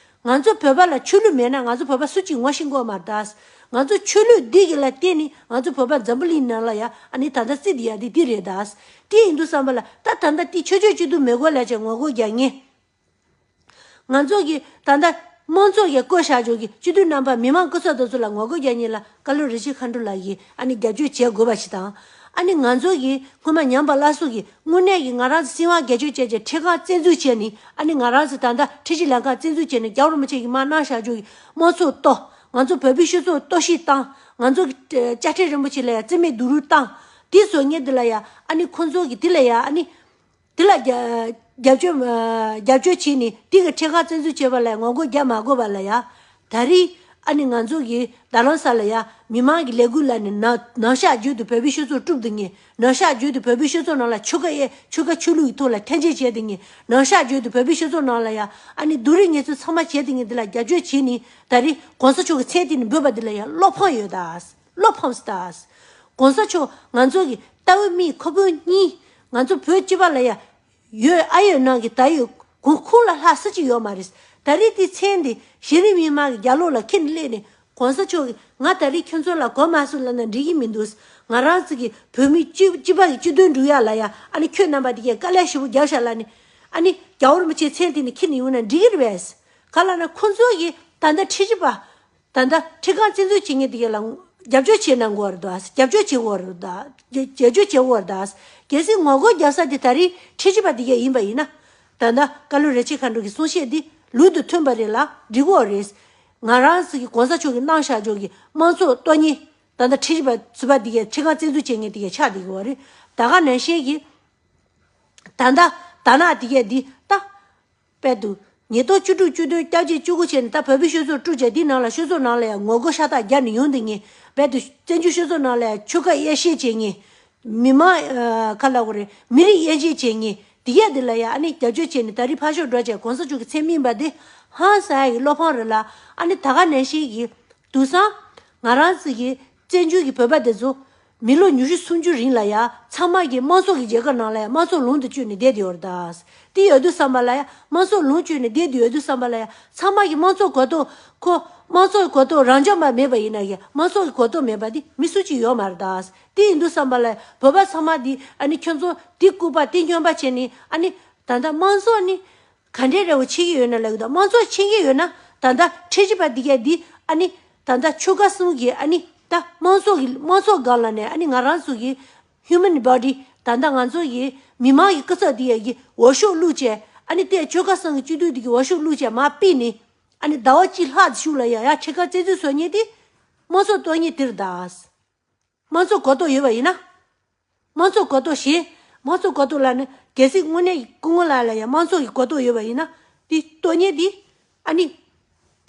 ང་ཚོ་བོད་པ་ལ་ཆོས་ལུགས་མེད་ན་ང་ཚོ་བོད་པ་སུ་གཅིག་ངོ་ཤེས་ཀྱི་ཡོད་མ་རེད་ད། ང་ཚོ་ཆོས་ལུགས་འདི་གི་ལ་བརྟེན་ནས་ང་ཚོ་བོད་པ་འཛམ་བུ་གླིང་ནང་ལ་ཡ་ཨ་ནི་ད་ལྟ་རྩིས་བསྡད་ཡ་འདི་འདི་རེད་ད། དེ་ཡིན་དུས་ཙམ་པ་ལ་ད་ད་ལྟ་དེ་ཆོས་ཕྱོགས་སྤྱི་འཐུས་མི་དགོས་ལབ་བྱས་ངོ་རྒོལ་རྒྱག་མཁན། ང་ཚོ་གི་ད་ལྟ་དམངས་གཙོ་གི་བསྐོས་བཞག་ཆོག་གི་སྤྱི་འཐུས་རྣམ་པ། མི་མང་སྐུ་ཚབ་དེ་ཚོ་ལ་ངོ་རྒོལ་རྒྱག་མཁན་ལ་བཀའ་བློན་རིན་ཆེན་མཁའ་འགྲོ་ལགས་ཀྱིས་ཨ་ནི་རྒྱབ་སྐྱོར་བྱེད་དགོས་པ་ཞིག་དང་། ཨ་ནི་ང་ཚོ་གི་སྔོན་མ་ཉམས་པ་སླར་གསོ་གི་དངོས་གནས་ཀྱི་ང་རང་ཚོ་སྲིད་དབང་སྒེར་གཅོད་བྱས་བྱས་ཁྲིམས་ཁང་བཙན་འཛུལ་བྱས་ནས། ཨ་ནི་ང་རང་ཚོ་ད་ལྟ་ཁྲིམས་ཞིབ་ལས་ཁང་བཙན་འཛུལ་བྱས་ནས། རྒྱལ་བ་རིན་པོ་ཆེ་གིས་མར་གནང་བཞག་ཆོག་གི་དམངས་གཙོ་གཏོར། ང་ཚོ་བོད་པའི་སྤྱི་ཚོགས་གཏོར་བཤིག་བཏང་། ང་ཚོ་གི་དཔྱ་ཁྲལ་རིན་པོ་ཆེ་ལ་ཡ་རྩིས་མེད་རྡོག་རོལ་བཏང་། དེ་བཟོ་མཁན་དེ་ལ་ཡ་ཨ་ནི་ཁོང་ཚོ་གི་དེ་ལ་ཡ་ཨ་ནི། དེ་ལ་རྒྱ་རྒྱབ་སྐྱོར་རྒྱབ་སྐྱོར་བྱས་ནས་དེ་གི་ཁྲིམས་ཁང་བཙན་འཛུལ་བྱས་པ་ལ་ངོ་རྒོལ་རྒྱག་མ་དགོས་པ་ལ་ཡ། ད་རེས་ ཨ་ནི་ང་ཚོ་གི་རྡ་རམ་ས་ལ་ཡ་མི་མང་གི་ལས་འགུལ་ལ་ནི་ནང་ནང་ཤག་བརྒྱུད་དུ་བོད་པའི་སྤྱི་ཚོགས་དཀྲུགས་དེ་ངས། ནང་ཤག་བརྒྱུད་དུ་བོད་པའི་སྤྱི་ཚོགས་ནང་ལ་ཆོལ་ཁ་དབྱེ། ཆོལ་ཁ་ཆོས་ལུགས་ཀྱི་ཐོག་ལ་འཐེན་འཁྱེར་བྱས་དེ་ངས། ནང་ཤག་བརྒྱུད་དུ་བོད་པའི་སྤྱི་ཚོགས་ནང་ལ་ཡ་ཨ་ནི་སྡུག་རུས་ངལ་རྩོལ་ཚང་མ་བྱས་དེ་ངས་འདི་ལ་རྒྱབ་སྐྱོར་བྱས་ནི། ད་རེས་གོང་ས་མཆོག་གི་མཚན་དེ་ནི་འབོད་པ་འདི་ལ་ཡ་བློ་ཕམ་ཡོད་ད། བློ་ཕམ་སྟེ། གོང་ས་མཆོག་ང་ཚོ་གི་ལྟ་བའི་མིག་ཁ་སྤུ་གཉིས། ང་ཚོ་བོད་སྤྱི་པ་ལ་ཡ་ཡོད། ཨ་ཡོད་ནང་གི་ད་ཡོད་གོང་ཁུངས་ལ་ལྷག་ས་ཅིག་ཡོད་མ་རེད། ད་རེས་དེ་མཚན་དེ་གཞི་རིམ་མི་མང་གི་རྒྱབ་ལོགས་ལ་ཁྱེར་ནས་སླེབས་ནས། གོང་ས་མཆོག་གིས་ང་ད་རེས་ཁྱོད་ཚོ་ལ་གོ་མ་སོང་ལབ་ན་འགྲིག་གི་མི་འདུག་ང་རང་ཚོ་གི་བོད་མི་སྤྱི་སྤྱི་པ་གི་སྤྱི་དོན་སྒྲུབ་ཡག་ལ་ཡ་ཨ་ནི་ཁྱོད་རྣམ་པ་དེ་གས་དཀའ་ལས་ཞེ་པོ་རྒྱབ་ཤག་ལབ་ནས། ཨ་ནི་རྒྱལ་བ་རིན་པོ་ཆེའི་མཚན་དེ་ནི་ཁྱེར་ནས་ཡོང་ན་འགྲིག་གི་རེད་པས། ག་ལབ་ན་ཁོང་ཚོ་གིས་ད་ལྟ་ཁྲིམས་ཞིབ་པ། ད་ལྟ་ཁྲིམས་ཁང་བཙན་འཛུལ་བྱེད་མཁན་དེ་གས་ལ་རྒྱབ་སྐྱོར་བྱེད་གནང་དགོས་རེད་ད། རྒྱབ་སྐྱོར་བྱེད་དགོས་རེད་ད། རྒྱབ་སྐྱོར་བྱེད་དགོས་རེད་ད། གལ་སྲིད་ངོ་རྒོལ་རྒྱག་ས་དེ་ད་རེས་ཁྲིམས་ཞིབ་པ་དེ་གས་ཡིན་པ་ཡིན་ན། ད་ལྟ་བཀའ་བློན་རིན་ཆེན་མཁའ་འགྲོ་གི་གསུང་བཤད་འདི་ལུགས་དང་མཐུན་པ་རེད་ལ་འགྲིག་གི་རེད། ང་རང་ཚོ་གི་གོང་ས་མཆོག་གིས་གནང་བཞག་ཆོག་གི་དམངས་གཙོ་གཏོར་མཁན། ད་ལྟ་ཁྲིམས་ཞིབ་པ་ཟུར་པ་འདི་གས། ཁྲིམས་ཁང་བཙན་འཛུལ་བྱེད་མཁན་འདི་གས་ཆགས་བསྡད་ཀྱི་ཡོད་རེད། ད་ག་ནང་བཞིན་གྱི་ད་ལྟ་དར་ནག་འདི་གས་འདི་ད་དཔལ་དུ་ཉིས་སྟོང་བཅུ་དྲུག་བཅུ་བདུན་སྐྱབས་རྗེ་བཅུ་དགུ་བྱས་ནས་ད་བོད་པའི་སྤྱི་ཚོགས་དཀྲུགས་བྱས། འདི་ནང་ལ་སྤྱི་ཚོགས་ནང་ལ་ཡང་ངོ་རྒོལ་ཤ་སྟག་རྒྱག་ནས་ཡོང་བསྡད་མཁན། དཔལ་དུ་བཙན་བྱོལ་སྤྱི་ཚོགས་ནང་ལ་ཡང་ཆོལ་ཁ་དབྱེ་ཞིབ་བྱེད་མཁན། མི་མང་ཨ་ག་ལབ་དགོས་རེད། མི་རིགས་དབྱེ་འབྱེད་བྱེད་མཁན། འདི་གས་འདི་ལ་ཡང་ཨ་ནི་རྒྱབ་སྐྱོར་བྱས་ནས་ད་རེས་ཕར་ཕྱོགས་འགྲོ་བྱས་གོང་ས་མཆོག་གི་མཚན་སྨིན་པ་འདི་ཧང་སང་ཡག་གི་བློ་ཕམ་རེད་ལ། ཨ་ནི་ད་ག་ནང་བཞིན་གྱི་དུས་སང་ང་རང་ཚོ་གི་བཙན་བྱོལ་གྱི་བོད་པ་དེ་ཚོ་མི་ལོ་ཉི་ཤུ་སུམ་ཅུ་རིང་ལ་ཡ་ཚང་མ་གི་དམངས་གཙོ་གི་རྒྱལ་ཁབ་ནང་ལ་ཡ་དམངས་གཙོ་ལུང་དུ་བསྐྱོད་ནས་བསྡད་ཡོད་རེད་ད། དེ་ཡོད་དུས་ཙམ་པ་ལ་ཡ་དམངས་གཙོ་ལུང་བསྐྱོད་ནས་བསྡད་ཡོད་དུས་ཙམ་པ་ལ་ཡ་ཚང་མ་གི་དམངས་གཙོ་གོ་རྟོགས། ཁོ་དམངས་གཙོ་གོ་རྟོགས་རང་འཇགས་མ་མེད་པ་ཡིན་ན་ཡ་དམངས་གཙོ་གི་གོ་རྟོགས་མེད་པ་དེ་མི་སུ་གཅིག་ཡོད་མ་རེད་ད། དེ་ཡིན་དུས་ཙམ་པ་ལ་བོད་པ་ཚང་མ་འདི་ཨ་ནི་ཁྱོད་ཚོ་འདི་ལྐུགས་པ་འདི་སྨྱོན་པ་བྱས་ནས། ཨ་ནི་ད་ལྟ་དམངས་གཙོ་ནི་ག་འདྲའི་རེ་བ་བྱེད་ཀྱི་ཡོད་ན་ལབ་ཀྱི་འདུག་དམངས་གཙོ་བྱེད་ཀྱི་ཡོད་ན་ད་ལྟ་ཁྲིམས་ཞིབ་པ་འདི་གས་འདི་ཨ་ནི་ད་ལྟ་ཆོལ་ཁ་གསུམ་གྱི་ཨ་ནི་ད་དམངས་གཙོ་གི་དམངས་གཙོ་སྒང་ལ་ནས་ཨ་ནི་ང་རང་ཚོ་གི་human body། ད་ལྟ་ང་ཚོ་གི་མི་མང་གི་སྐུ་ཚབ་འདི་གས་ཀྱི་འོས་ཤོག་བླུགས་བྱས། ཨ་ནི་དེ་ཆོལ་ཁ་གསུམ་གྱི་སྤྱི་འཐུས་འདི་གི་འོས་ཤོག་བླུགས་བྱས་མར་ཕུད་ནས། ཨ་ནི་ཟླ་བ་གཅིག་ལྷག་ཙམ་ཞིག་ལ་ཡ་ཡ་ཁྲིམས་ཁང་བཙན་འཛུལ་བཟོ་མཁན་དེ་དམངས་གཙོ་གཏོར་མཁན་དེ་རེད་ད། དམངས་གཙོ་གོ་རྟོགས་ཡོད་པ་ཡིན་ན། དམངས་གཙོ་གོ་རྟོགས་ཞེས། དམངས་གཙོ་གོ་རྟོགས་ལབ་ན་གལ་སྲིད་དངོས་གནས་སྐུ་ངོ་ལགས་ལ་ཡང་དམངས་གཙོ་གི་གོ་རྟོགས་ཡོད་པ་ཡིན་ན། དེ་གཏོར་མཁན་དེ་ཨ་ནི་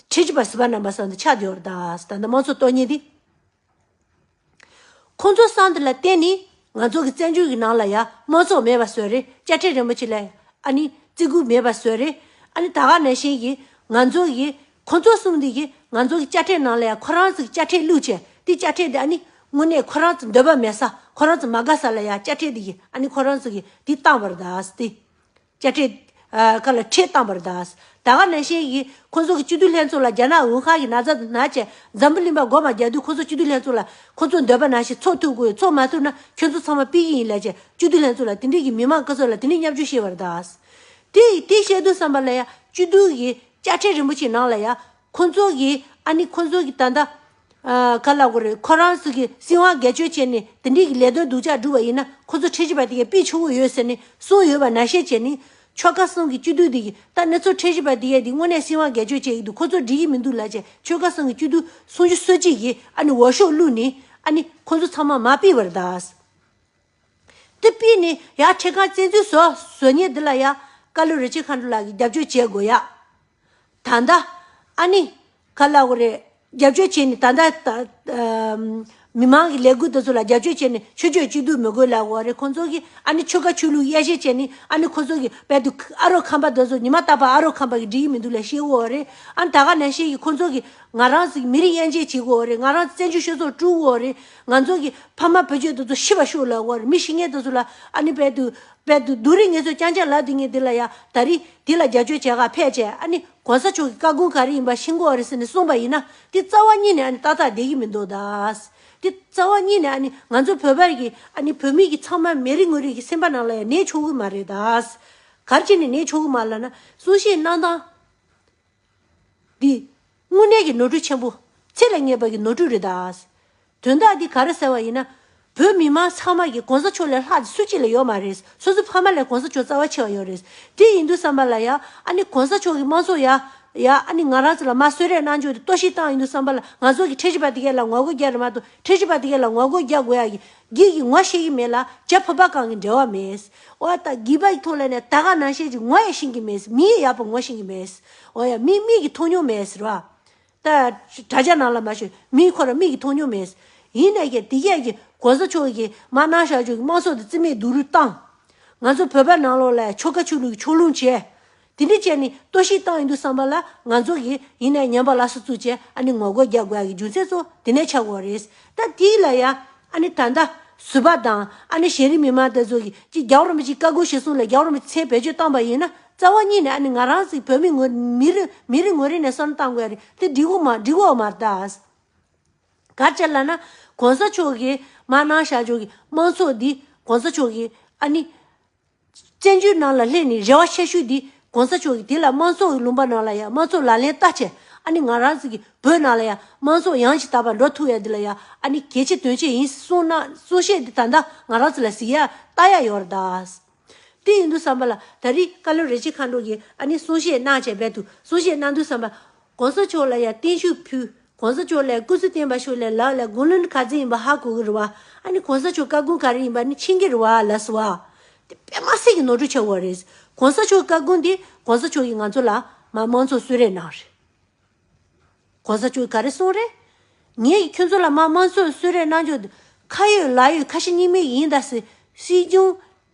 ཁྲིམས་ཞིབ་པ་ཟུར་པ་རྣམ་པ་ཚང་དུ་ཆགས་བསྡད་ཡོད་རེད་ད། ད་ལྟ་དམངས་གཙོ་གཏོར་མཁན་དེ། ཁོང་ཚོ་བསམ་དེ་ལ་བརྟེན་ནས་ང་ཚོ་གི་བཙན་བྱོལ་གྱི་ནང་ལ་ཡང་དམངས་གཙོ་མེད་པ་བཟོས་རེད། དཔྱ་ཁྲལ་རིན་པོ་ཆེ་ལ་ཨ་ནི་བརྩི་བཀུར་མེད་པ་བཟོས་རེད། ཨ་ནི་ད་ག་ནང་བཞིན་གྱི་ང་ཚོ་གི་ཁོང་ཚོ་གསུམ་འདི་གི་ང་ཚོ་གི་དཔྱ་ཁྲལ་ནང་ལ་ཡང་ཁོ་རང་ཚོ་གི་དཔྱ་ཁྲལ་བླུགས་བྱས། དེ་དཔྱ་ཁྲལ་དེ་ཨ་ནི་དངོས་གནས་ཁོ་རང་ཚོ་འདོད་པ་མེད་ས། ཁོ་རང་ཚོ་མ་དགའ་ས་ལ་ཡང་དཔྱ་ཁྲལ་དེ་གི་ཨ་ནི་ཁོ་རང་ཚོ་གི་དེ་བཏང་བ་རེད་ད། དེ་དཔྱ་ཁྲལ་ཨ་ཁ་ལ་ཁྲལ་བཏང་བ་རེད་ད། ད་ག་ནང་བཞིན་གྱི་ཁོང་ཚོ་གི་སྤྱི་འཐུས་ལྷན་ཚོགས་ལ་རྒྱ་ནག་ཝུ་ཧན་གྱི་ན་ཚ་དེ་ན་བྱས་འཛམ་བུ་གླིང་པ་མགོ་མ་རྒྱག་དུས། ཁོང་ཚོ་སྤྱི་འཐུས་ལྷན་ཚོགས་ལ་ཁོང་ཚོ་འདོད་པ་ནང་བཞིན་ཚོགས་ཐུབ་དགོས། ཚོགས་མ་ཐུབ་ན་ཁྱོད་ཚོ་ཚང་མ་ཕུད་ཀྱི་ཡིན་ལབ་བྱས་སྤྱི་འཐུས་ལྷན་ཚོགས་ལ་དེ་འདྲས་ཀྱི་མི་མང་སྐུ་ཚབ་ལ་དེ་འདྲས་བརྙས་བཅོས་བྱས་པ་རེད་ད། དེ་དེ་བཤད་དུས་ཙམ་པ་ལ་ཡ་སྤྱི་འཐུས་ཀྱི་དཔྱ་ཁྲལ་རིན་པོ་ཆེ་ནང་ལ་ཡ་ཁོང་ཚོ་གི་ཨ་ནི་ཁོང་ཚོ་གི་ད་ལྟ་ཨ་ག་ལབ་དགོས་རེད། ཁོ་རང་ཚོ་གི་སྲིད་དབང་སྒེར་གཅོད་བྱས་ནས་དེ་འདྲས་ཀྱི་ལས་དོན་སྡུག་ཅག་བསྒྲུབས་པ་ཡིན་ན་ཁོ་ཚོ་ཁྲིམས་ཞིབ་པ་དེ་གས་ཕུད་ཆོག་གི་ཡོད་ཟེར་ནས་གསུངས་ཡོད་པ་ནང་བཞིན་བྱས་ནས། ཆོལ་ཁ་གསུམ་གྱི་སྤྱི་འཐུས་དེ་གིས་ད་ནི་ཚོ་ཁྲིམས་ཞིབ་པ་དེ་གས་དེ་དངོས་གནས་སྲིད་དབང་སྒེར་གཅོད་བྱེད་ཀྱི་འདུག་ཁོ་ཚོ་འགྲིག་གི་མི་འདུག་ལབ་བྱས་ཆོལ་ཁ་གསུམ་གྱི་སྤྱི་འཐུས་སུམ་ཅུ་སོ་གཅིག་གིས་ཨ་ནི་འོས་ཤོག་བླུགས་ནས་ཨ་ནི་ཁོ་ཚོ་ཚང་མ་མར་ཕུད་པ་རེད་ད། དེ་ཕུད་ནས་ཡ་ཁྲིམས་ཁང་བཙན་འཛུལ་བཟོ་བཟོ་མཁན་འདི་ལ་ཡ་བཀའ་བློན་རིན་ཆེན་མཁའ་འགྲོ་ལགས་ཀྱིས་རྒྱབ་སྐྱོར་བྱེད་དགོས་ཡ། ད་ལྟ་ཨ་ནི་ག་ལབ་དགོས་རེད། རྒྱབ་སྐྱོར་བྱས་ནས་ད་ལྟ་ད་ཨམ་མི་མང་གི་ལས་འགུལ་དེ་ཚོ་ལ་རྒྱབ་སྐྱོར་བྱས་ནས་ཆོས་ཕྱོགས་གཅིག་སྡུད་མི་དགོས་ལབ་དགོས་རེད། ཁོང་ཚོ་གིས་ཨ་ནི་ཆོལ་ཁ་ཆོས་ལུགས་དབྱེ་ཞིབ་བྱས་ནས་ཨ་ནི་ཁོང་ཚོ་གིས་དཔེ་དུ་ཨ་རོགས་ཁམས་པ་དེ་ཚོ་ཉི་མ་རྟག་པར་ཨ་རོགས་ཁམས་པ་གི་འགྲིག་གི་མི་འདུག་ལབ་བཤད་དགོས་རེད། ཨ་ནི་ད་ག་ནང་བཞིན་གྱི་ཁོང་ཚོ་གིས་ང་རང་ཚོ་གི་མི་རིགས་དབྱེ་འབྱེད་བྱེད་དགོས་རེད། ང་རང་བཙན་བྱོལ་སྤྱི་ཚོགས་དཀྲུག་དགོས་རེད། ང་ཚོ་གི་ཕ་མ་བུ་རྒྱུད་དེ་ཚོ་ཤི་བ་ཤོག་ལབ་དགོས་རེད། མི་ཤི་མཁན་དེ་ཚོ་ལ་ཨ་ནི་དཔེ་དུ་དཔེ་དུ་སྡུག་རུས་ངལ་རྩོལ་རྐྱང་རྐྱང་ལབ་སྡོད་མཁན་དེ་ལ་ཡ་ད་རེས་དེ་ལ་རྒྱབ་སྐྱོར་བྱེད་ག་ཕེབས་བྱས་ཨ་ནི་གོང་ས་མཆོག་གི་བཀའ་དགོངས་ག་རེ་ཡིན་པ་ཤེས་དགོས་རེད་ཟེར་ནས་གསུངས་པ་ཡིན་ན། དེ་རྩ་བ་ཉིད་ནས་ཨ་ནི་ཏག་ཏག་བསྡད་ཀྱི་མི་འདུག་ད། དེ་རྩ་བ་ཉིད་ནས་ཨ་ནི་ང་ཚོ་བོད་པ་གི་ཨ་ནི་བོད་མི་གི་ཚང་མ་མི་རེ་ངོ་རེ་གི་སེམས་པ་ནང་ལ་ཡ་གནས་ཆོག་གི་མ་རེད་ད། ག་རེ་བྱས་ནས་གནས་ཆོག་གི་མ་རེད་ལབ་ན། གསུང་བཤད་གནང་སྟངས་འདི་དངོས་གནས་ཀྱི་ནོར་འཁྲུལ་ཆེན་པོ། ཚད་ལས་ངེས་པ་གི་ནོར་འཁྲུལ་རེད་ད། དོན་དག་འདི་ག་རེ་ཟེར་བ་ཡིན་ན། བོད་མི་མང་ཚང་མ་གིས་གོང་ས་མཆོག་ལས་ལྷག་ཅིག་སུ་གཅིག་ལ་ཡོད་མ་རེད། སོ་སོའི་ཕ་མ་ལས་གོང་ས་མཆོག་རྩ་བ་ཆེ་བ་ཡོད་རེད། དེ་ཡིན་དུས་ཙམ་པ་ལ་ཡ་ཨ་ནི་གོང་ས་མཆོག་གིས་དམངས་གཙོ་ཡ་ཡ་ཨ་ནི་ང་རང་ཚོ་ལ་མར་གསོལ་རས་གནང་རྒྱུ་དེ་གཏོར་བཤིག་བཏང་ཡིན་དུས་ཙམ་པ་ལ་ང་ཚོ་གིས་ཁྲིམས་ཞིབ་པ་དེ་གས་ལ་ངོ་རྒོལ་རྒྱག་རེད་མ་གཏོགས། ཁྲིམས་ཞིབ་པ་དེ་གས་ལ་ངོ་རྒོལ་རྒྱག་དགོས་ཡ་གི་གི་གི་ངོ་ཤེས་ཀྱི་མེད་ལ་བྱ་ཕོ་བ་གང་གི་འབྲེལ་བ་མེད། འོ་ད་སྒྱིད་པ་ཡི་ཐོག་ལ་ནས་ད་ག་ནང་བཞིན་གྱི་ངོ་ཡ་ཤེས་ཀྱི་མེད། མི་ཡི་ཡག་པོ་ངོ་ཤེས་ཀྱི་མེད། འོ་ཡ་མི་མིག་གི་མཐོང་མྱོང་མེད་ཟེར་བ། ད་དྲ་རྒྱ་ནང་ལ་མ་ཤོད་མི་ཁོ་ར་མིག་གིས་མཐོང་མྱོང་མེད། ཡིན་ནའི་ཀྱང་དེ་གས་ཀྱི་གོང་ས་མཆོག་གིས་མར་གནང་བཞག་ཆོག་གི་དམངས་གཙོ་དེ་རྩིས་མེད་སྡུག་རུས་བཏང་། ང་ཚོ་བོད་པ་ནང་ལོགས་ལ་ཆོལ་ཁ་ཆོས་ལུགས་ཕྱོགས་ལྷུང་བྱས། དེ་འདྲ་བྱས་ནས་གཏོར་བཤིག་བཏང་ཡོང་དུས་ཙམ་པ་ལ་ང་ཚོ་གིས་ཡིན་ནའི་ཉམས་པ་སླར་གསོ་བཙུགས་བྱས་ཨ་ནི་ངོ་རྒོལ་རྒྱག་དགོས་ཡ་གི་རྒྱུ་མཚན་ཚོ་དེ་ནས་ཆགས་ཀྱི་ཡོད་རེད། ད་དེ་ལ་ཡ་ཨ་ནི་ད་ལྟ་ཟུར་པ་དང་ཨ་ནི་གཞན་རིགས་མི་མང་དེ་ཚོ་གིས་ཅིག་རྒྱལ་བ་རིན་པོ་ཆེའི་བཀའ་དགོངས་གཞིར་བཟུང་ལ་རྒྱལ་བ་རིན་པོ་ཆེ་མཚན་བེད་སྤྱོད་བཏང་པ་ཡིན་ན་རྩ་བ་ཉིད་ནས་ཨ་ནི་ང་རང་ཚོའི་བོད་མི་ངོ་མི་རེ་མི་རེ་ངོ་རེ་ནས་བསམ་བློ་བཏང་དགོས་ཡ་རེད། དེ་འགྲིག་གི་མ་འགྲིག་གི་མ་རེད་ད། ག་རེ་བྱས་ལབ་ན། གོང་ས་མཆོག་གིས་མར་གནང་བཞག་ཆོག་གི་དམངས་གཙོ་འདི་གོང་ས་མཆོག་གིས་ཨ་ནི། བཙན་བྱོལ་ནང་ལ་སླེབས་ནས་རེ་བ་ཆེ་ཤོས་འདི་གོང་ས་མཆོག་གིས་དེ་ལ་དམངས་གཙོ་གི་ལུང་པ་ནང་ལ་ཡང་དམངས་གཙོ་ལག་ལེན་བསྟར་བྱས་ཨ་ནི་ང་རང་ཚོ་གི་བོད་ནང་ལ་ཡང་དམངས་གཙོ་ཡང་ཞིག་དར་བ་འགྲོ་ཐུབ་ཡ་འདི་ལ་ཡང་ཨ་ནི་གལ་ཆེ་དོན་ཆེ་ཡིན་གསུངས་ན་གསུང་བཤད་འདི་ད་ལྟ་ང་རང་ཚོ་ལ་གཟིགས་ཡ་ལྟ་ཡ་ཡོད་རེད་ད། དེ་ཡིན་དུས་ཙམ་པ་ལ་ད་རེས་བཀའ་བློན་རིན་ཆེན་མཁའ་འགྲོ་གིས་ཨ་ནི་གསུང་བཤད་གནང་བྱས་རྦད་དུ་གསུང་བཤད་གནང་དུས་ཙམ་པ་གོང་ས་མཆོག་ལ་ཡང་བརྟན་བཞུགས་ཕུལ། གོང་ས་མཆོག་ལ་སྐུ་ཚེ་བརྟན་པ་ཤོག་ལེ་ལགས་ལ་དགུང་ལོ་ནི་ག་ཚོད་ཡིན་པ་ཧ་གོ་གི་རེད་བ། ཨ་ནི་གོང་ས་མཆོག་བཀའ་དགོངས་ག་རེ་ཡིན་པ་ནི་མཁྱེན་གི་རེད་བ་ལགས་སོ་བ། དེ་དཔེ་མ་སྲིད་ཀྱི་ནོར་འཁྲུལ་ཆགས་ཡོད་རེད། གོང་ས་མཆོག་བཀའ་དགོངས་དེ་གོང་ས་མཆོག་གིས་ང་ཚོ་ལ་མ་དམངས་གཙོ་གསོལ་རས་གནང་རེད། གོང་ས་མཆོག་ག་རེ་གསུངས་རེད། ངས་ཀྱིས་ཁྱོད་ཚོ་ལ་མ་དམངས་གཙོ་གསོལ་རས་གནང་རྒྱུ་ཁ་ཡོད་ལག་ཡོད་ཁ་ཞེ་གཉིས་མེད་ཡིན་ད་ཟེར། སྲིད་སྐྱོང་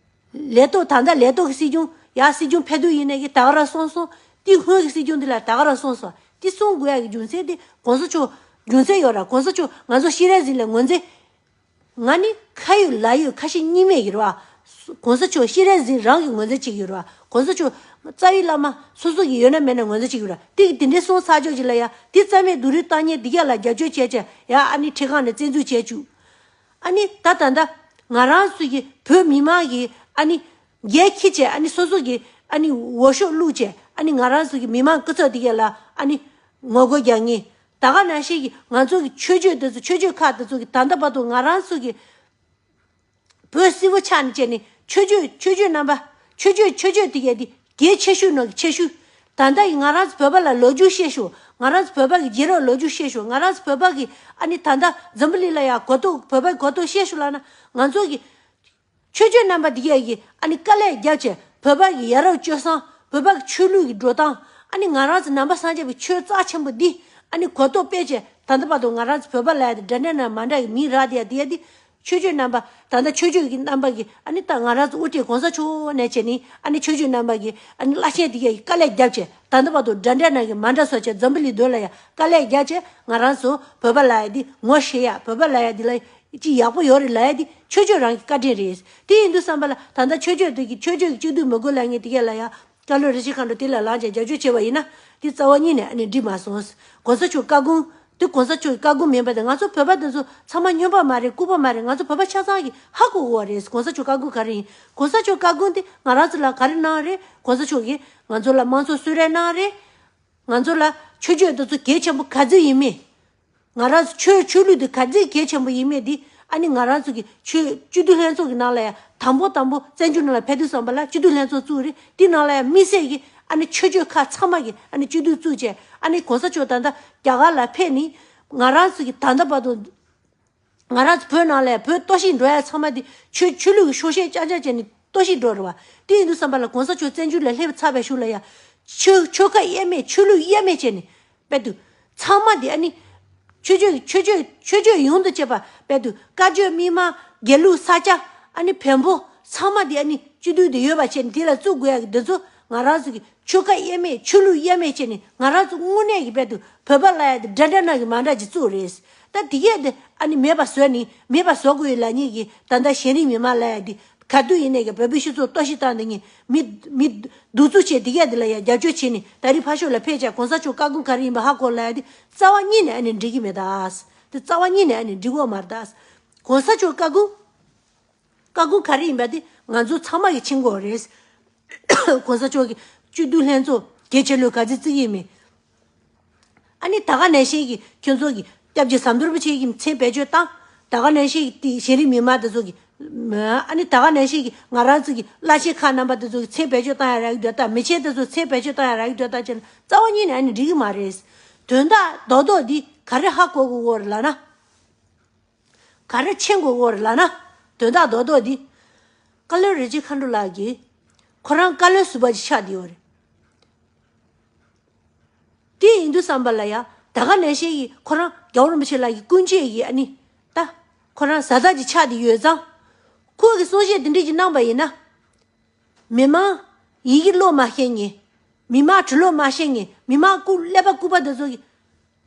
ལས་ཐོག་ད་ལྟ་ལས་ཐོག་གི་སྲིད་སྐྱོང་ཡ་སྲིད་སྐྱོང་ཕེབས་དུས་ཡིན་ནའི་གི་ད་ག་རང་གསུངས་སོང་། དེ་སྔོན་གྱི་སྲིད་སྐྱོང་འདི་ལ་ད་ག་རང་གསུངས་སོང་། དེ་གསུང་དགོས་ཡ་གི་རྒྱུ་མཚན་དེ་གོང་ས་མཆོག་རྒྱུ་མཚན་ཡོད་ར། གོང་ས་མཆོག་ང་ཚོ་སྤྱན་རས་གཟིགས་ལ་ངོས་འཛིན། ང་ནི་ཁ་ཡོད་ལག་ཡོད་ཁ་ཞེ་གཉིས་མེད་ཡོད་ར་བ། གོང་ས་མཆོག་སྤྱན་རས་གཟིགས་རང་གི་ངོས་འཛིན་བྱེད་ཀྱི་ཡོད་ར་བ། གོང་ས་མཆོག་རྩ་བའི་བླ་མ་སོ་སོ་གི་ཡོད་ན་མེད་ན་ངོས་འཛིན་བྱེད་ཀྱི་ཡོད་ར། དེ་གི་དེ་འདྲའི་གསུང་ཚར་ཕྱོགས་ཅིག་ལ་ཡ་དེ་རྩ་མེད་སྡུག་རུས་བཏང་མཁན་འདི་ག་ལ་རྒྱབ་སྐྱོར་བྱས་བྱས་ཡ་ཨ་ནི་ཁྲི་ཁང་ནས་བཙན་འཛུལ་བྱས་བཅུག་ཨ་ནི་ད་ད་ལྟ་ང་རང་ཚོ་གི་བོད་མི་མང་གི་ཨ་ནི་རྒྱལ་ཁྱི་བྱས་ཨ་ནི་སོ་སོ་གི་ཨ་ནི་འོས་ཤོག་བླུགས་བྱས་ཨ་ནི་ང་རང་ཚོ་གི་མི་མང་སྐུ་ཚབ་དེ་ག་ལ་ཨ་ནི་ངོ་རྒོལ་རྒྱག་མཁན། ད་ག་ནང་བཞིན་གྱི་ང་ཚོ་གི་ཆོས་བརྒྱུད་དེ་ཚོ་ཆོས་བརྒྱུད་ཁག་དེ་ཚོ་གི་ད་ལྟ་བར་དུ་ང་རང་ཚོ་གི་བོད་སིལ་བུ་ཆགས་ནས་བྱས་ནས་ཆོས་བརྒྱུད་ཆོས་བརྒྱུད་རྣམ་པ་ཆོས་བརྒྱུད་ཆོས་བརྒྱུད་དེ་གས་དེ་གལ་ཆེ་ཤོས་ནང་གི་ཆེ་ཤོས། ད་ལྟ་ཡི་ང་རང་ཚོ་བོད་པ་ལ་ལོ་རྒྱུས་བཤད་ཤོག་ང་རང་ཚོ་བོད་པ་གི་རྒྱལ་རབས་ལོ་རྒྱུས་བཤད་ཤོག་ང་རང་ཚོ་བོད་པ་གི་ཨ་ནི་ད་ལྟ་འཛམ་བུ་གླིང་ལ་ཡ་གོ་རྟོགས་བོད་པའི་གོ་རྟོགས་བཤད་ཤོག་ལབ་ན་ང་ཚོ་གི་ཆོས་བརྒྱུད་རྣམ་པ་འདི་གས་ཀྱིས་ཨ་ནི་དཀའ་ལས་བརྒྱབ་བྱས་བོད་པ་གི་ཡ་རབས་སྤྱོད་བཟང་བོད་པ་གི་ཆོས་ལུགས་ཀྱི་འགྲོ་སྟངས་ཨ་ནི་ང་རང་ཚོ་ནང་པ་སངས་རྒྱས་པའི་ཆོས་རྩ་ཆེན་པོ་འདི་ཨ་ནི་གོ་རྟོགས་སྤེལ་བྱས་ད་ལྟ་བར་དུ་ང་རང་ཚོ་བོད་པ་ལ་ཡ་དེ་འདྲ་འདྲ་ན་མ་འདྲ་གི་མིང་རག་དེ་ཡ་དེ་ཡ་དེ་ཆོས་བརྒྱུད་རྣམ་པ་ད་ལྟ་ཆོས་བརྒྱུད་ཀྱི་རྣམ་པ་གི་ཨ་ནི་ད་ང་རང་ཚོ་དབུ་ཁྲིད་གོང་ས་མཆོག་ནས་བྱས་ནི་ཨ་ནི་ཆོས་བརྒྱུད་རྣམ་པ་གི་ཨ་ནི་བླ་ཆེན་དེ་གས་ཀྱིས་དཀའ་ལས་བརྒྱབ་བྱས་ད་ལྟ་བར་དུ་འདྲ་འདྲ་ན་གི་མ་འདྲ་བཟོ་བྱས་འཛམ་བུ་གླིང་མདུན་ལ་ཡ་དཀའ་ལས་བརྒྱབ་བྱས་ང་རང་ཚོ་བོད་པ་ལ་ཡ་དེ་ངོ་ཤེས་ཡ་བོད་པ་ལ་ཡ་དེ་ལ། ཅི་ཡག་པོ་ཡོད་རེད་ལབ་ཡ་དེ་ཆོས་ཕྱོགས་རང་གི་བཀའ་དྲིན་རེད། དེ་ཡིན་དུས་ཙམ་པ་ལ་ད་ལྟ་ཆོས་ཕྱོགས་དེ་གི་ཆོས་ཕྱོགས་ཀྱི་སྐྱིད་སྡུག་མི་དགོས་ལབ་མཁན་དེ་གས་ལ་ཡ་བཀའ་བློན་རིན་ཆེན་མཁའ་འགྲོ་དེ་ལ་ལངས་བྱས་རྒྱབ་སྐྱོར་བྱས་པ་ཡིན་ན་དེ་རྩ་བ་ཉིད་ནས་ཨ་ནི་འགྲིག་མ་སོང་། གོང་ས་མཆོག་བཀའ་དགོངས་དེ་གོང་ས་མཆོག་གི་བཀའ་དགོངས་མིན་པ་དེ་ང་ཚོ་བོད་པ་དེ་ཚོ་ཚང་མ་སྨྱོན་པ་མ་རེད་ལྐུགས་པ་མ་རེད། ང་ཚོ་བོད་པ་ཆ་ཚང་གི་ཧ་གོ་གོ་བ་རེད། གོང་ས་མཆོག་བཀའ་དགོངས་ག་རེ་ཡིན། གོང་ས་མཆོག་བཀའ་དགོངས་དེ་ང་རང་ཚོ་ལ་ག་རེ་གནང་རེད། གོང་ས་མཆོག་གིས་ང་ཚོ་ལ་དམངས་གཙོ་གསོལ་རས་གནང་རེད། ང་ཚོ་ལ་ཆོས་ཕྱོགས་དེ་ཚོ་གལ་ཆེན་པོ་ག་ཚོད་ཡིན་མིན། ང་རང་ཚོ་ཆོས་ཆོས་ལུགས་དེ་ག་ཚོད་གལ་ཆེན་པོ་ཡིན་མིན་དེ་ཨ་ནི་ང་རང་ཚོ་གི་ཆོས་སྤྱི་འཐུས་ལྷན་ཚོགས་ཀྱི་ནང་ལ་ཡང་དང་པོ་དང་པོ་བཙན་བྱོལ་ནང་ལ་ཕེབས་དུས་ཙམ་པ་ལ་སྤྱི་འཐུས་ལྷན་ཚོགས་བཙུགས་རེད། དེ་ནང་ལ་ཡང་དམིགས་བསལ་གྱི་ཨ་ནི་ཆོས་ཕྱོགས་ཁག་ཚང་མ་གི་ཨ་ནི་སྤྱི་འཐུས་བཙུགས་བྱས་ཨ་ནི་གོང་ས་མཆོག་ད་ལྟ་རྒྱ་གར་ལ་ཕེབས་ནས་ང་རང་ཚོ་གི་ད་ལྟ་བར་དུ། ང་རང་ཚོ་བོད་ནང་ལ་བོད་གཏོར་བཤིག་འགྲོ་ཡ་ཚང་མ་དེ་ཆོས་ཆོས་ལུགས་ཀྱི་ཕྱོགས་ཞེན་རྐྱང་རྐྱང་བྱས་ནས་གཏོར་བཤིག་འགྲོ་རེད་བ། དེ་ཡིན་དུས་ཙམ་པ་ལ་གོང་ས་མཆོག་བཙན་བྱོལ་ལ་སླེབས་ཚར་བའི་གཞུག་ལ་ཡ། ཆོས་ཆོལ་ཁ་དབྱེ་མེད་ཆོས་ལུགས་དབྱེ་མེད་བྱས་ནས་དཔེ་དུ། ཚང་མ་དེ་ཨ་ནི། ཆོས་ཕྱོགས་ཆོས་ཕྱོགས་ཆོས་ཕྱོགས་ཡོངས་སུ་གཅོད་པ་དཔེ་དུ་བཀའ་བརྒྱུད་མི་མང་དགེ་ལུགས་ས་སྐྱ་ཨ་ནི་བོན་པོ་ཚང་མ་དེ་ཨ་ནི་སྤྱི་འཐུས་དེ་ཡོད་པ་བྱས་ནས་དེ་ལ་བཙུགས་དགོས་ཡ་གི་འདི་ཚོ་ང་རང་ཚོ་གི་ཆོལ་ཁ་དབྱེ་མེད་ཆོས་ལུགས་དབྱེ་མེད་བྱས་ནས་ང་རང་ཚོ་དངོས་གནས་ཀྱི་དཔེ་དུ་བོད་པ་ལབ་ཡ་དེ་འདྲ་འདྲ་ནང་གི་མ་འདྲ་ཅིག་བཙུགས་རེད། ད་དེ་གས་དེ་ཨ་ནི་མེད་པ་བཟོས་ནི་མེད་པ་བཟོ་དགོས་ཡོད་ལབ་མཁན་གྱི་ད་ལྟ་གཞན་རིགས་མི་མང་ལབ་ཡ་དེ་ག་དུས་ཡིན་ནའི་གི་བོད་པའི་སྤྱི་ཚོགས་གཏོར་བཤིག་བཏང་དེ་ངས་མི་མི་གདུག་རྩུབ་བྱས་དེ་གས་དེ་ལ་ཡ་རྒྱབ་སྐྱོར་བྱས་ནི་ད་རིང་ཕར་ཕྱོགས་ལ་ཕེབས་བྱས་གོང་ས་མཆོག་བཀའ་དགོངས་ག་རེ་ཡིན་པ་ཧ་གོ་ལབ་ཡ་དེ་རྩ་བ་ཉིད་ནས་ཨ་ནི་འགྲིག་གི་མེད་ད། དེ་རྩ་བ་ཉིད་ནས་ཨ་ནི་འགྲིག་གི་མ་རེད་ད། གོང་ས་མཆོག་བཀའ་དགོངས། བཀའ་དགོངས་ག་རེ་ཡིན་པ་དེ་ང་ཚོ་ཚང་མ་གིས་མཁྱེན་གྱི་ཡོད་རེད། གོང་ས་མཆོག་གིས་སྤྱི་འཐུས་ལྷན་ཚོགས་གལ་ཆེ་ལོས་ག་ཚོད་བརྩི་གི་ཡིན་མིན། ཨ་ནི་ད་ག་ནང་བཞིན་གྱི་ཁྱོད་ཚོ་གི་སྐྱབས་རྗེ་ཟམ་གདོང་རིན་པོ་ཆེ་གི་མཚན་བེད་སྤྱོད་བཏང་། ད་ག་ནང་བཞིན་གྱི་དེ་གཞན་རིགས་མི་མང་དེ་ཚོ་གི་ཨ་ནི་ད་ག་ནང་བཞིན་གྱི་ང་རང་ཚོ་གི་བླ་ཆེན་ཁག་རྣམ་པ་དེ་ཚོ་གི་མཚན་བེད་སྤྱོད་བཏང་ཡ་རག་གི་འདོད་ད། མི་ཆེན་དེ་ཚོ་མཚན་བེད་སྤྱོད་བཏང་ཡ་རག་གི་འདོད་ད་བྱས་ན་རྩ་བ་ཉིད་ནས་ཨ་ནི་འགྲིག་གི་མ་རེད། དོན་དག་རྡོག་རྡོག་འདི་ག་རེ་ཧ་གོ་དགོས་ཀྱི་ཡོད་རེད་ལབ་ན། ག་རེ་མཁྱེན་དགོས་ཀྱི་ཡོད་རེད་ལབ་ན། དོན་དག་རྡོག་རྡོག་འདི། བཀའ་བློན་རིན་ཆེན་མཁའ་འགྲོ་ལགས་ཀྱིས་ཁོ་རང་བཀའ་བློན་ཟུར་པ་ཅིག་ཆགས་བསྡད་ཡོད་རེད། དེ་ཡིན་དུས་ཙམ་པ་ལ་ཡ་ ད་ག་ནང་བཞིན་གྱི་ཁོ་རང་རྒྱལ་བ་རིན་པོ་ཆེ་ལགས་ཀྱི་སྐུ་མཆེད་ཀྱི་ཨ་ནི་ད་ཁོ་རང་བཟའ་ཟླ་གྱི་ཆགས་བསྡད་ཡོད་ཙང་། ཁོ་གི་གསུང་བཤད་དེ་འདྲས་ཀྱི་གནང་པ་ཡིན་ན། མི་མང་ཡི་གེ་ཀློག་མ་ཤེས་མཁན། མི་མང་འབྲི་ཀློག་མ་ཤེས་མཁན། མི་མང་སྐུ་ཀླད་པ་ལྐུགས་པ་དེ་ཚོ་གི།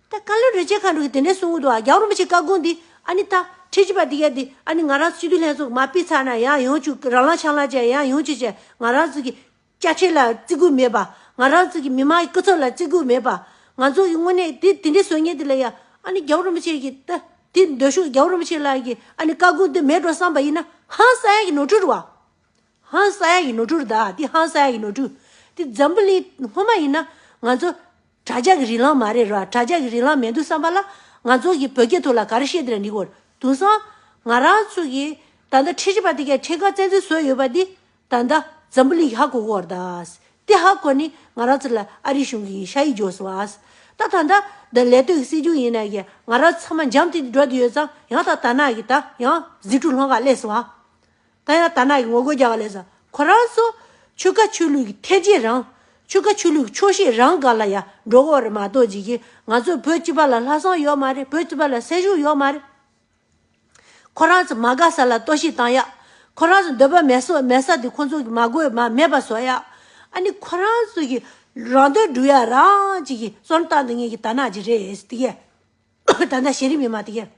ད་བཀའ་བློན་རིན་ཆེན་མཁའ་འགྲོ་གིས་དེ་འདྲས་གསུང་གི་འདུག་ཨ། རྒྱལ་བ་རིན་པོ་ཆེའི་བཀའ་དགོངས་འདི་ཨ་ནི་ད་ཁྲི་ཆེན་པ་དེ་གས་འདི་ཨ་ནི་ང་རང་ཚོ་སྤྱི་འཐུས་ལྷན་ཚོགས་མར་ཕུད་ཚར་ན་ཡང་ཡོང་བཅུག་རང་ལངས་ཆང་ལངས་བྱས་ཡང་ཡོང་བཅུག་བྱས། ང་རང་ཚོ་གི་དཔྱ་ཁྲལ་ལ་བརྩི་བཀུར་མེད་པ། ང་རང་ཚོ་གི་མི་མང་གི་སྐུ་ཚབ་ལ་བརྩི་བཀུར་མེད་པ། ང་ཚོ་གི་དངོས་གནས་དེ་དེ་འདྲས་བཟོ་མཁན་དེ་ལ་ཡ་ཨ་ནི་རྒྱལ་བ་རིན་པོ་ཆེ་གི་ད་དེ་འདོད་ཤོག་རྒྱལ་བ་རིན་པོ་ཆེ་ལགས་ཀྱི་ཨ་ནི་བཀའ་དགོངས་དེ་མེད་འགྲོ་བསམ་པ་ཡིན་ན་ཧང་སང་ཡ་གི་ནོར་འཁྲུལ་རེད་བ། ཧང་སང་ཡ་གི་ནོར་འཁྲུལ་རེད་ད། དེ་ཧང་སང་ཡ་གི་ནོར་འཁྲུལ། དེ་འཛམ་བུ་གླིང་སྔོན་མ་ཡིན་ན་ང་ཚོ་དྲ་རྒྱ་གི་རིགས་ལམ་མ་རེད་ར། དྲ་རྒྱ་གི་རིགས་ལམ་མེད་དུས་ཙམ་པ་ལ་ང་ཚོ་གི་བོད་སྐད་ཐོག་ལ་ག་རེ་བཤད་དེ་ར་འགྲིག་གོ། དེང་སང་ང་རང་ཚོ་གི་ད་ལྟ་ཁྲི་ཆེན་པ་དེ་གས་ཁྲི་ཁར་བཙན་འཛུལ་བཟོས་ཡོད་པ་དེ་ད་ལྟ་འཛམ་བུ་གླིང་གི་ཧ་གོ་གོ་ར་ད། དེ་ཧ་གོ་ནི་ང་རང་ཚོ་ལ་ཨ་རི་གཞུང་གི་ཤ་ཡིག་འབྱོར་སོང་ཨ། ད་ད་ལྟ་འདི་ལས་དོན་གྱི་སྲིད་སྐྱོང་ཡིན་ན་གི་ང་རང་ཚང་མ་འཇམ་ཐིང་ཐིང་འགྲོ་དེ་ཡོད་ཙང་ཡང་ད་ད་ན་གི་ད་ཡང་ཟིང་འཁྲུག་སློང་ག་སླེབས་སོང་ཨ། ད་ཡང་ད་ན་གི་ངོ་རྒོལ་རྒྱག་ག་ལས་ས། ཁོ་རང་ཚོ་ཆོལ་ཁ་ཆོས་ལུགས་ཀྱི་འཐེན་འཁྱེར་རང་། ཆོལ་ཁ་ཆོས་ལུགས་ཀྱི་ཆོག་ཤེས་རང་སྒང་ལ་ཡ་འགྲོ་གི་ཡོད་རེད་མ་གཏོགས་ཅིག་གི་ང་ཚོ་བོད་སྤྱི་པ་ལ་ལྷག་བསམ་ཡོད་མ་རེད། བོད་སྤྱི་པ་ལ་སེམས་ཤུགས་ཡོད་མ་རེད། ཁོ་རང་ཚོ་མ་དགའ་ས་ལ་གཏོར་བཤིག་བཏང་ཡ། ཁོ་རང་ཚོ་འདོད་པ་མེད་ས་མེད་ས་དེ་ཁོ་ཚོ་གི་མ་དགོས་མ་མེད་པ་བཟོ་ཡ། ཨ་ནི་ཁོ་རང་ཚོ་གི་རང་དོན་སྒྲུབ་ཡ་རང་ཅིག་གི་བཙོན་བཏང་འདི་ངེད་ཀྱི་ད་ན་ཅིག་རེད་དེ་གས། ད་ལྟ་གཞི་རིམ་མི་མང་དེ་གས།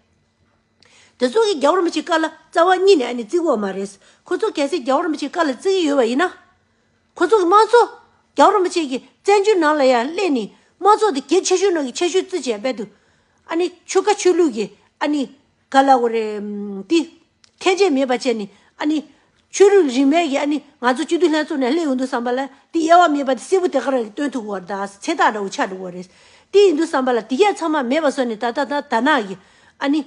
དེ་ཚོ་གིས་རྒྱལ་བ་རིན་པོ་ཆེའི་བཀའ་ལ་རྩ་བ་ཉིད་ནས་ཨ་ནི་བརྩི་གི་ཡོད་མ་རེད། ཁོ་ཚོ་གལ་སྲིད་རྒྱལ་བ་རིན་པོ་ཆེའི་བཀའ་ལ་བརྩི་གི་ཡོད་པ་ཡིན་ན། ཁོ་ཚོ་གི་དམངས་གཙོ་རྒྱལ་བ་རིན་པོ་ཆེ་གི་བཙན་བྱོལ་ནང་ལ་ཡང་སླེབས་ནས་དམངས་གཙོ་དེ་གལ་ཆེ་ཤོས་ནང་གི་ཆེ་ཤོས་བརྩི་བྱས་པས་དུ། ཨ་ནི་ཆོལ་ཁ་ཆོས་ལུགས་ཀྱི་ཨ་ནི་ག་ལ་གོ་རེད་དེ། ཐལ་ཆད་མེད་པ་བྱས་ནས་ཨ་ནི་ཆོས་ལུགས་རིས་མེད་ཀྱི་ཨ་ནི་ང་ཚོ་སྤྱི་འཐུས་ལྷན་ཚོགས་ནས་སླེབས་ཡོང་དུས་ཙམ་པ་ལ་དེ་དབྱེ་བ་མེད་པ་དེ་གསལ་པོ་དེ་ག་རང་གི་སྟོན་ཐུབ་ཀྱི་ཡོད་རེད་ད། མཚན་རྟགས་འདྲ་བོ་ཆགས་འགྲོ་གི་ཡོད་རེད། དེ་ཡིན་དུས་ཙམ་པ་ལ་དེ་གས་ཚང་མ་མེད་པ་བཟོས་ནས་ད་ལྟ་ད་ད་ན་གི་ཨ་ནི།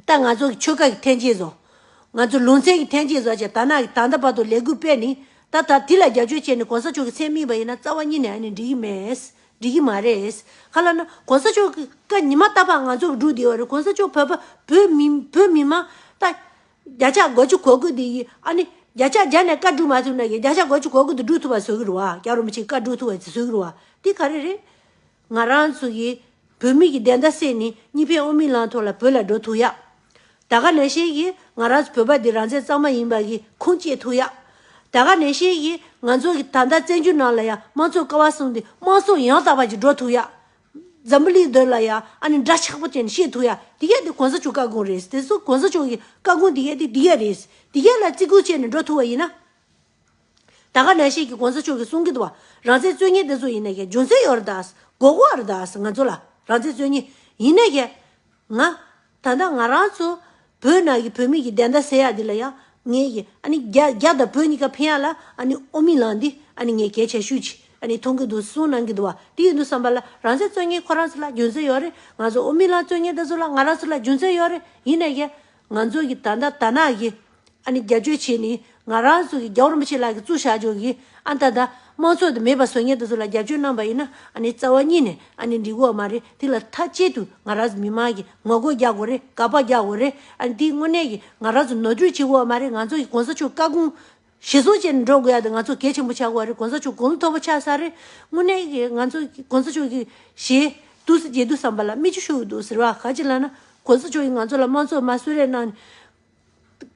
ད་ང་ཚོ་གི་ཆོལ་ཁ་གི་འཐེན་འཁྱེར་བཟོ། ང་ཚོ་ལུང་ཚན་གི་འཐེན་འཁྱེར་བཟོ་བྱས་ད་ན་གི་ད་ལྟ་བར་དུ་ལས་འགུལ་སྤེལ་ནི། ད་ད་དེ་ལ་རྒྱབ་སྐྱོར་བྱས་ནས་གོང་ས་མཆོག་གི་མཚན་སྨིན་པ་ཡིན་ན་རྩ་བ་ཉིད་ནས་ཨ་ནི་འགྲིག་གི་མེད། འགྲིག་གི་མ་རེད། ག་ལ་ན་གོང་ས་མཆོག་གི་བཀའ་ཉི་མ་རྟག་པར་ང་ཚོ་གི་སྒྲུག་བསྡད་པ་རེད། གོང་ས་མཆོག་བོད་པ་བོད་མི་བོད་མི་མང་ད་བརྒྱ་ཆ་དགུ་བཅུ་གོ་དགུ་དེ་ཡིས་ཨ་ནི་བརྒྱ་ཆ་བརྒྱ་ནས་བཀའ་སྒྲུག་མ་ཐུབ་ན་ཡང་བརྒྱ་ཆ་དགུ་བཅུ་གོ་དགུ་དེ་སྒྲུག་ཐུབ་པ་བཟོ་གི་རེད་བ། རྒྱལ་བ་རིན་པོ་ཆེའི་བཀའ་སྒྲུག་ཐུབ་པ་བཟོ་གི་རེད་བ། དེ་ག་རེ་རེད། ང་རང་ཚོ་གི་བོད་མི་གི་བདེན་མཐའ་གསལ་ནི་གཉིས་ཕན་དབུ་མའི་ལམ་ཐོག་ལ་བོད་ལ་འགྲོ་ཐུབ་ཡ། ད་ག་ནང་བཞིན་གྱི་ང་རང་ཚོ་བོད་པ་འདི་རང་བཙན་གཙང་མ་ཡིན་པ་གི་ཁུངས་སྐྱེལ་ཐུབ་ཡ། ད་ག་ནང་བཞིན་གྱི་ང་ཚོ་གི་ད་ལྟ་བཙན་བྱོལ་ནང་ལ་ཡ་དམངས་གཙོ་ཀ་བ་གསུམ་འདི་དམངས་གཙོ་ཡང་དག་པ་ཅིག་འགྲོ་ཐུབ་ཡ། འཛམ་བུ་གླིང་མདུན་ལ་ཡ་ཨ་ནི་འདྲ་ཆགས་པོ་ཅན་བཤད་ཐུབ་ཡ་དེ་གས་འདི་གོང་ས་མཆོག་བཀའ་དགོངས་རེད། དེ་ཚོ་གོང་ས་མཆོག་གི་བཀའ་དགོངས་དེ་གས་འདི་དེ་གས་རེད། དེ་གས་ལ་བརྩི་བཀུར་བྱས་ནས་འགྲོ་ཐུབ་པ་ཡིན་ན། ད་ག་ནང་བཞིན་གྱི་གོང་ས་མཆོག་གིས་གསུང་གི་འདུག་བ། རང་བཙན་རྩོད་མཁན་དེ་ཚོ་ཡིན་ན་ཀྱང་རྒྱུ་མཚན་ཡོད་རེད་ད། དགོས་མཁོ་རེད་ད་ང་ཚོ་ལ་རང་བཙན་རྩོད་མཁན་ཡིན་ན་ཀྱང་། ང་ད་ལྟ་ང་རང་ཚོ་བོད་ནང་གི་བོད་མི་གི་བདེན་མཐའ་གསལ་ཡག་འདི་ལ་ཡང་ངས་ཀྱི་ཨ་ནི་རྒྱ་རྒྱ་དང་བོད་གཉིས་ཀ་ཕན་ཡག་ལ་ཨ་ནི་དབུ་མའི་ལམ་འདི་ཨ་ནི་ངས་གལ་ཆེ་ཤོས་ཅིག་ཨ་ནི་མཐོང་གི་འདུག་གསུང་གནང་གི་འདུག་བ། དེ་ཡིན་དུས་ཙམ་པ་ལ་རང་བཙན་རྩོད་མཁན་ཁོ་རང་ཚོ་ལ་རྒྱུ་མཚན་ཡོད་རེད། ང་ཚོ་དབུ་མའི་ལམ་རྩོད་མཁན་དེ་ཚོ་ལ་ང་རང་ཚོ་ལ་རྒྱུ་མཚན་ཡོད་རེད། ཡིན་ན་ཀྱང་ང་ཚོ་གི་ད་ལྟ་ད་ནག་གི་ཨ་ནི་རྒྱབ་སྐྱོར་བྱས་ནས་ང་རང་ཚོ་གི་རྒྱལ་བ་རིན་པོ་ཆེ་ལགས་ཀྱིས་བཙུགས་བཞག་ཆོག་གི་ཨ་ད་ད་དམངས་གཙོ་དེ་མེད་པ་བཟོ་མཁན་དེ་ཚོ་ལ་རྒྱབ་སྐྱོར་གནང་པ་ཡིན་ན་ཨ་ནི་རྩ་བ་ཉིད་ནས་ཨ་ནི་འགྲིག་གི་ཡོད་མ་རེད། དེ་ལ་མཐའ་གཅིག་ཏུ་ང་རང་ཚོ་མི་མང་གིས་ངོ་རྒོལ་རྒྱག་དགོས་རེད། དགག་པ་རྒྱག་དགོས་རེད། ཨ་ནི་དེའི་དངོས་གནས་ཀྱི་ང་རང་ཚོ་ནོར་འཁྲུལ་བྱེད་དགོས་ཡོད་མ་རེད། ང་ཚོ་གི་གོང་ས་མཆོག་བཀའ་དགོངས་གཞིར་བཟུང་བྱས་ནས་འགྲོ་དགོས་ཡ་དེ་ང་ཚོ་གལ་ཆེན་པོ་ཆགས་དགོས་རེད། གོང་ས་མཆོག་དགུང་ལོ་མཐོ་པོ་ཆགས་ས་རེད། དངོས་གནས་ཀྱི་ང་ཚོ་གི་གོང་ས་མཆོག་གི་ཞལ་འདུག་སེ་མཇལ་དུས་ཙམ་པ་ལ་མིག་ཆུ་ཤོར་གི་འདུག་ཟེར་བ། ག་ཅི་ལབ་ན་གོང་ས་མཆོག་གིས་ང་ཚོ་ལ་དམངས་གཙོ་མ་གསོལ་རས་གནང་།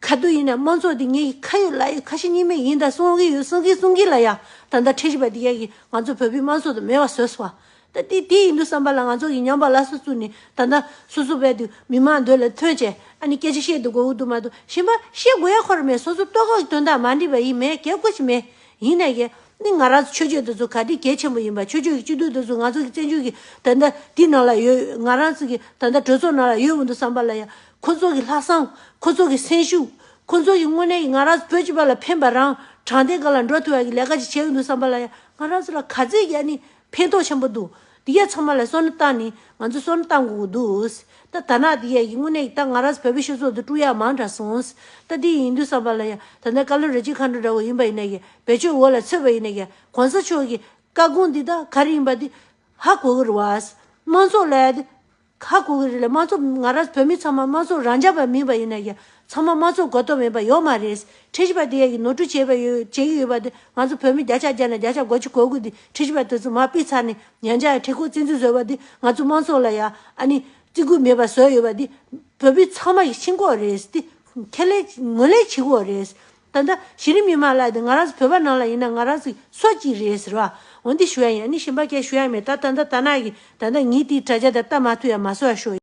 ག་དུས་ཡིན་ན་དམངས་གཙོ་འདི་ངའི་ཁ་ཡོད་ལག་ཡོད་ཁ་ཞེ་གཉིས་མེད་ཡིན་ད་གསུང་གི་ཡོད་གསུང་གི་གསུང་གི་ལ་ཡ། ད་ལྟ་ཁྲི་ཆེན་པ་འདི་ཡ་གིས་ང་ཚོ་བོད་པའི་དམངས་གཙོ་དེ་མེད་པ་བཟོས་སོང་བ། ད་དེ་དེ་ཡིན་དུས་ཙམ་པ་ལ་ང་ཚོ་གིས་ཉམས་པ་སླར་གསོ་བཙུགས་ནས་ད་ལྟ་སོ་སོ་བས་དུ་མི་མང་མདུན་ལ་ཐོན་བྱས་ཨ་ནི་སྐད་ཆ་བཤད་དུ་དགོས་ཀྱི་འདུག་མ་གཏོགས་གཞན་པ་བཤད་དགོས་ཡ་ཁོ་ར་མེད། སོ་སོ་ལྟོ་གོས་ཀྱི་དོན་དག་མ་འགྲིག་པ་ཡིན་མེད་གལ་དགོས་ཀྱི་མེད། ཡིན་ན་ཡང་ནི་ང་རང་ཚོ་ཆོས་སྤྱོད་དེ་ཚོ་ག་དུས་གལ་ཆེན་པོ་ཡིན་པ། ཆོས་སྤྱོད་ཀྱི་སྤྱི་འཐུས་དེ་ཚོ་ང་ཚོ་གི་བཙན་བྱོལ་གྱི་ད་ལྟ་འདི་ནང་ལ་ཡོད། ང་རང་ཚོ་གི་ད་ལྟ་གྲོས་ཚོགས་ནང་ལ་ཡོད་འོང་དུས་ཙམ་པ་ལ་ཡང་ཁོ་ཚོ་གི་ལྷག་བསམ་ཁོ་ཚོ་གི་སེམས་ཤུགས་ཁོ་ཚོ་གི་དངོས་གནས་ཀྱི་ང་རང་ཚོ་བོད་སྤྱི་པ་ལ་ཕན་པ་རང་དྲང་བདེན་སྒང་ལ་འགྲོ་ཐུབ་ཡ་གི་ལས་ཀ་ཅིག་བྱས་ཡོང་དུས་ཙམ་པ་ལ་ཡང་ང་རང་ཚོ་ལ་ག་ཚོད་ཀྱི་ཨ་ནི་ཕན་ཐོགས་ཆེན་པོ་འདུག་འདི་གས་ཚང་མ་ལ་བསམ་བློ་བཏང་ནས་ང་ཚོ་བསམ་བློ་བཏང་དགོས་ཀྱི་འདུག་ད་ད་ནག་འདི་གས་ཀྱི་དངོས་གནས་ཀྱི་ད་ང་རང་ཚོ་བོད་པའི་སྤྱི་ཚོགས་འདི་དཀྲུག་ཡ་མང་དྲགས་སོང་། ད་འདི་ཡིན་དུས་ཙམ་པ་ལ་ཡང་ད་ལྟ་བཀའ་བློན་རིན་ཆེན་མཁའ་འགྲོ་འདྲ་བོ་ཡིན་པ་ཡིན་ན་ཡང་བེད་སྤྱོད་འོག་ལ་ཚུད་པ་ཡིན་ན་ཡང་གོང་ས་མཆོག་གི་བཀའ་དགོངས་འདི་ད་ག་རེ་ཡིན་པ་འདི་ཧ་གོ་གི་རེད་བ། དམངས་གཙོ་ལབ་ཡ་འདི་ ཧ་གོ་གི་རེད་ལ། དམངས་གཙོ་ང་རང་བོད་མི་ཚང་མ་དམངས་གཙོ་རང་རྐྱ་པ་མིན་པ་ཡིན་ན་ཡང་ཚང་མ་དམངས་གཙོ་གོ་རྟོགས་མེད་པ་ཡོད་མ་རེད། ཁྲིམས་ཞིབ་པ་དེ་ཡ་གི་ནོར་འཁྲུལ་བྱས་པ་ཡོད་བྱེད་ཀྱི་ཡོད་པ་དེ་ང་ཚོ་བོད་མི་བརྒྱ་ཆ་བརྒྱ་ནས་བརྒྱ་ཆ་དགུ་བཅུ་གོ་དགུ་དེ་ཁྲིམས་ཞིབ་པ་དེ་ཚོ་མར་ཕུད་ཚར་ནས་ཡང་བསྐྱར་ཁྲིམས་ཁང་བཙན་འཛུལ་བཟོས་པ་དེ་ང་ཚོ་དམངས་གཙོ་ལ་ཡ་ཨ་ནི་བརྩི་བཀུར་མེད་པ་བཟོས་ཡོད་པ་དེ་བོད་མི་ཚང་མ་ཡི་ཤེས་ཀྱི་ཡོད་རེད་དེ། ཁས་ལེན་ངོས་ལེན་བྱེད་ཀྱི་ཡོད་རེད། ད་ལྟ་གཞི་རིམ་མི་མང་ལ་དེ་ང་རང་ཚོ་བོད་པ་ནང་ལ་ཡིན་ན་ང་རང་ཚོ་སུ་གཅིག་རེད་ཟེར་བ། འོ་འདི་ཞུ་ཡ་ཡིན། ཨ་ནི་གཞན་པ་སྐད་ཞུ་ཡ་མེད། ད་ད་ལྟ་ད་ནང་གི་ད་ལྟ་ངས་དེའི་དྲ་རྒྱ་དང་ལྟ་མ་ཐུབ་ཡ་མ་བཟོ་ཡ་ཤོག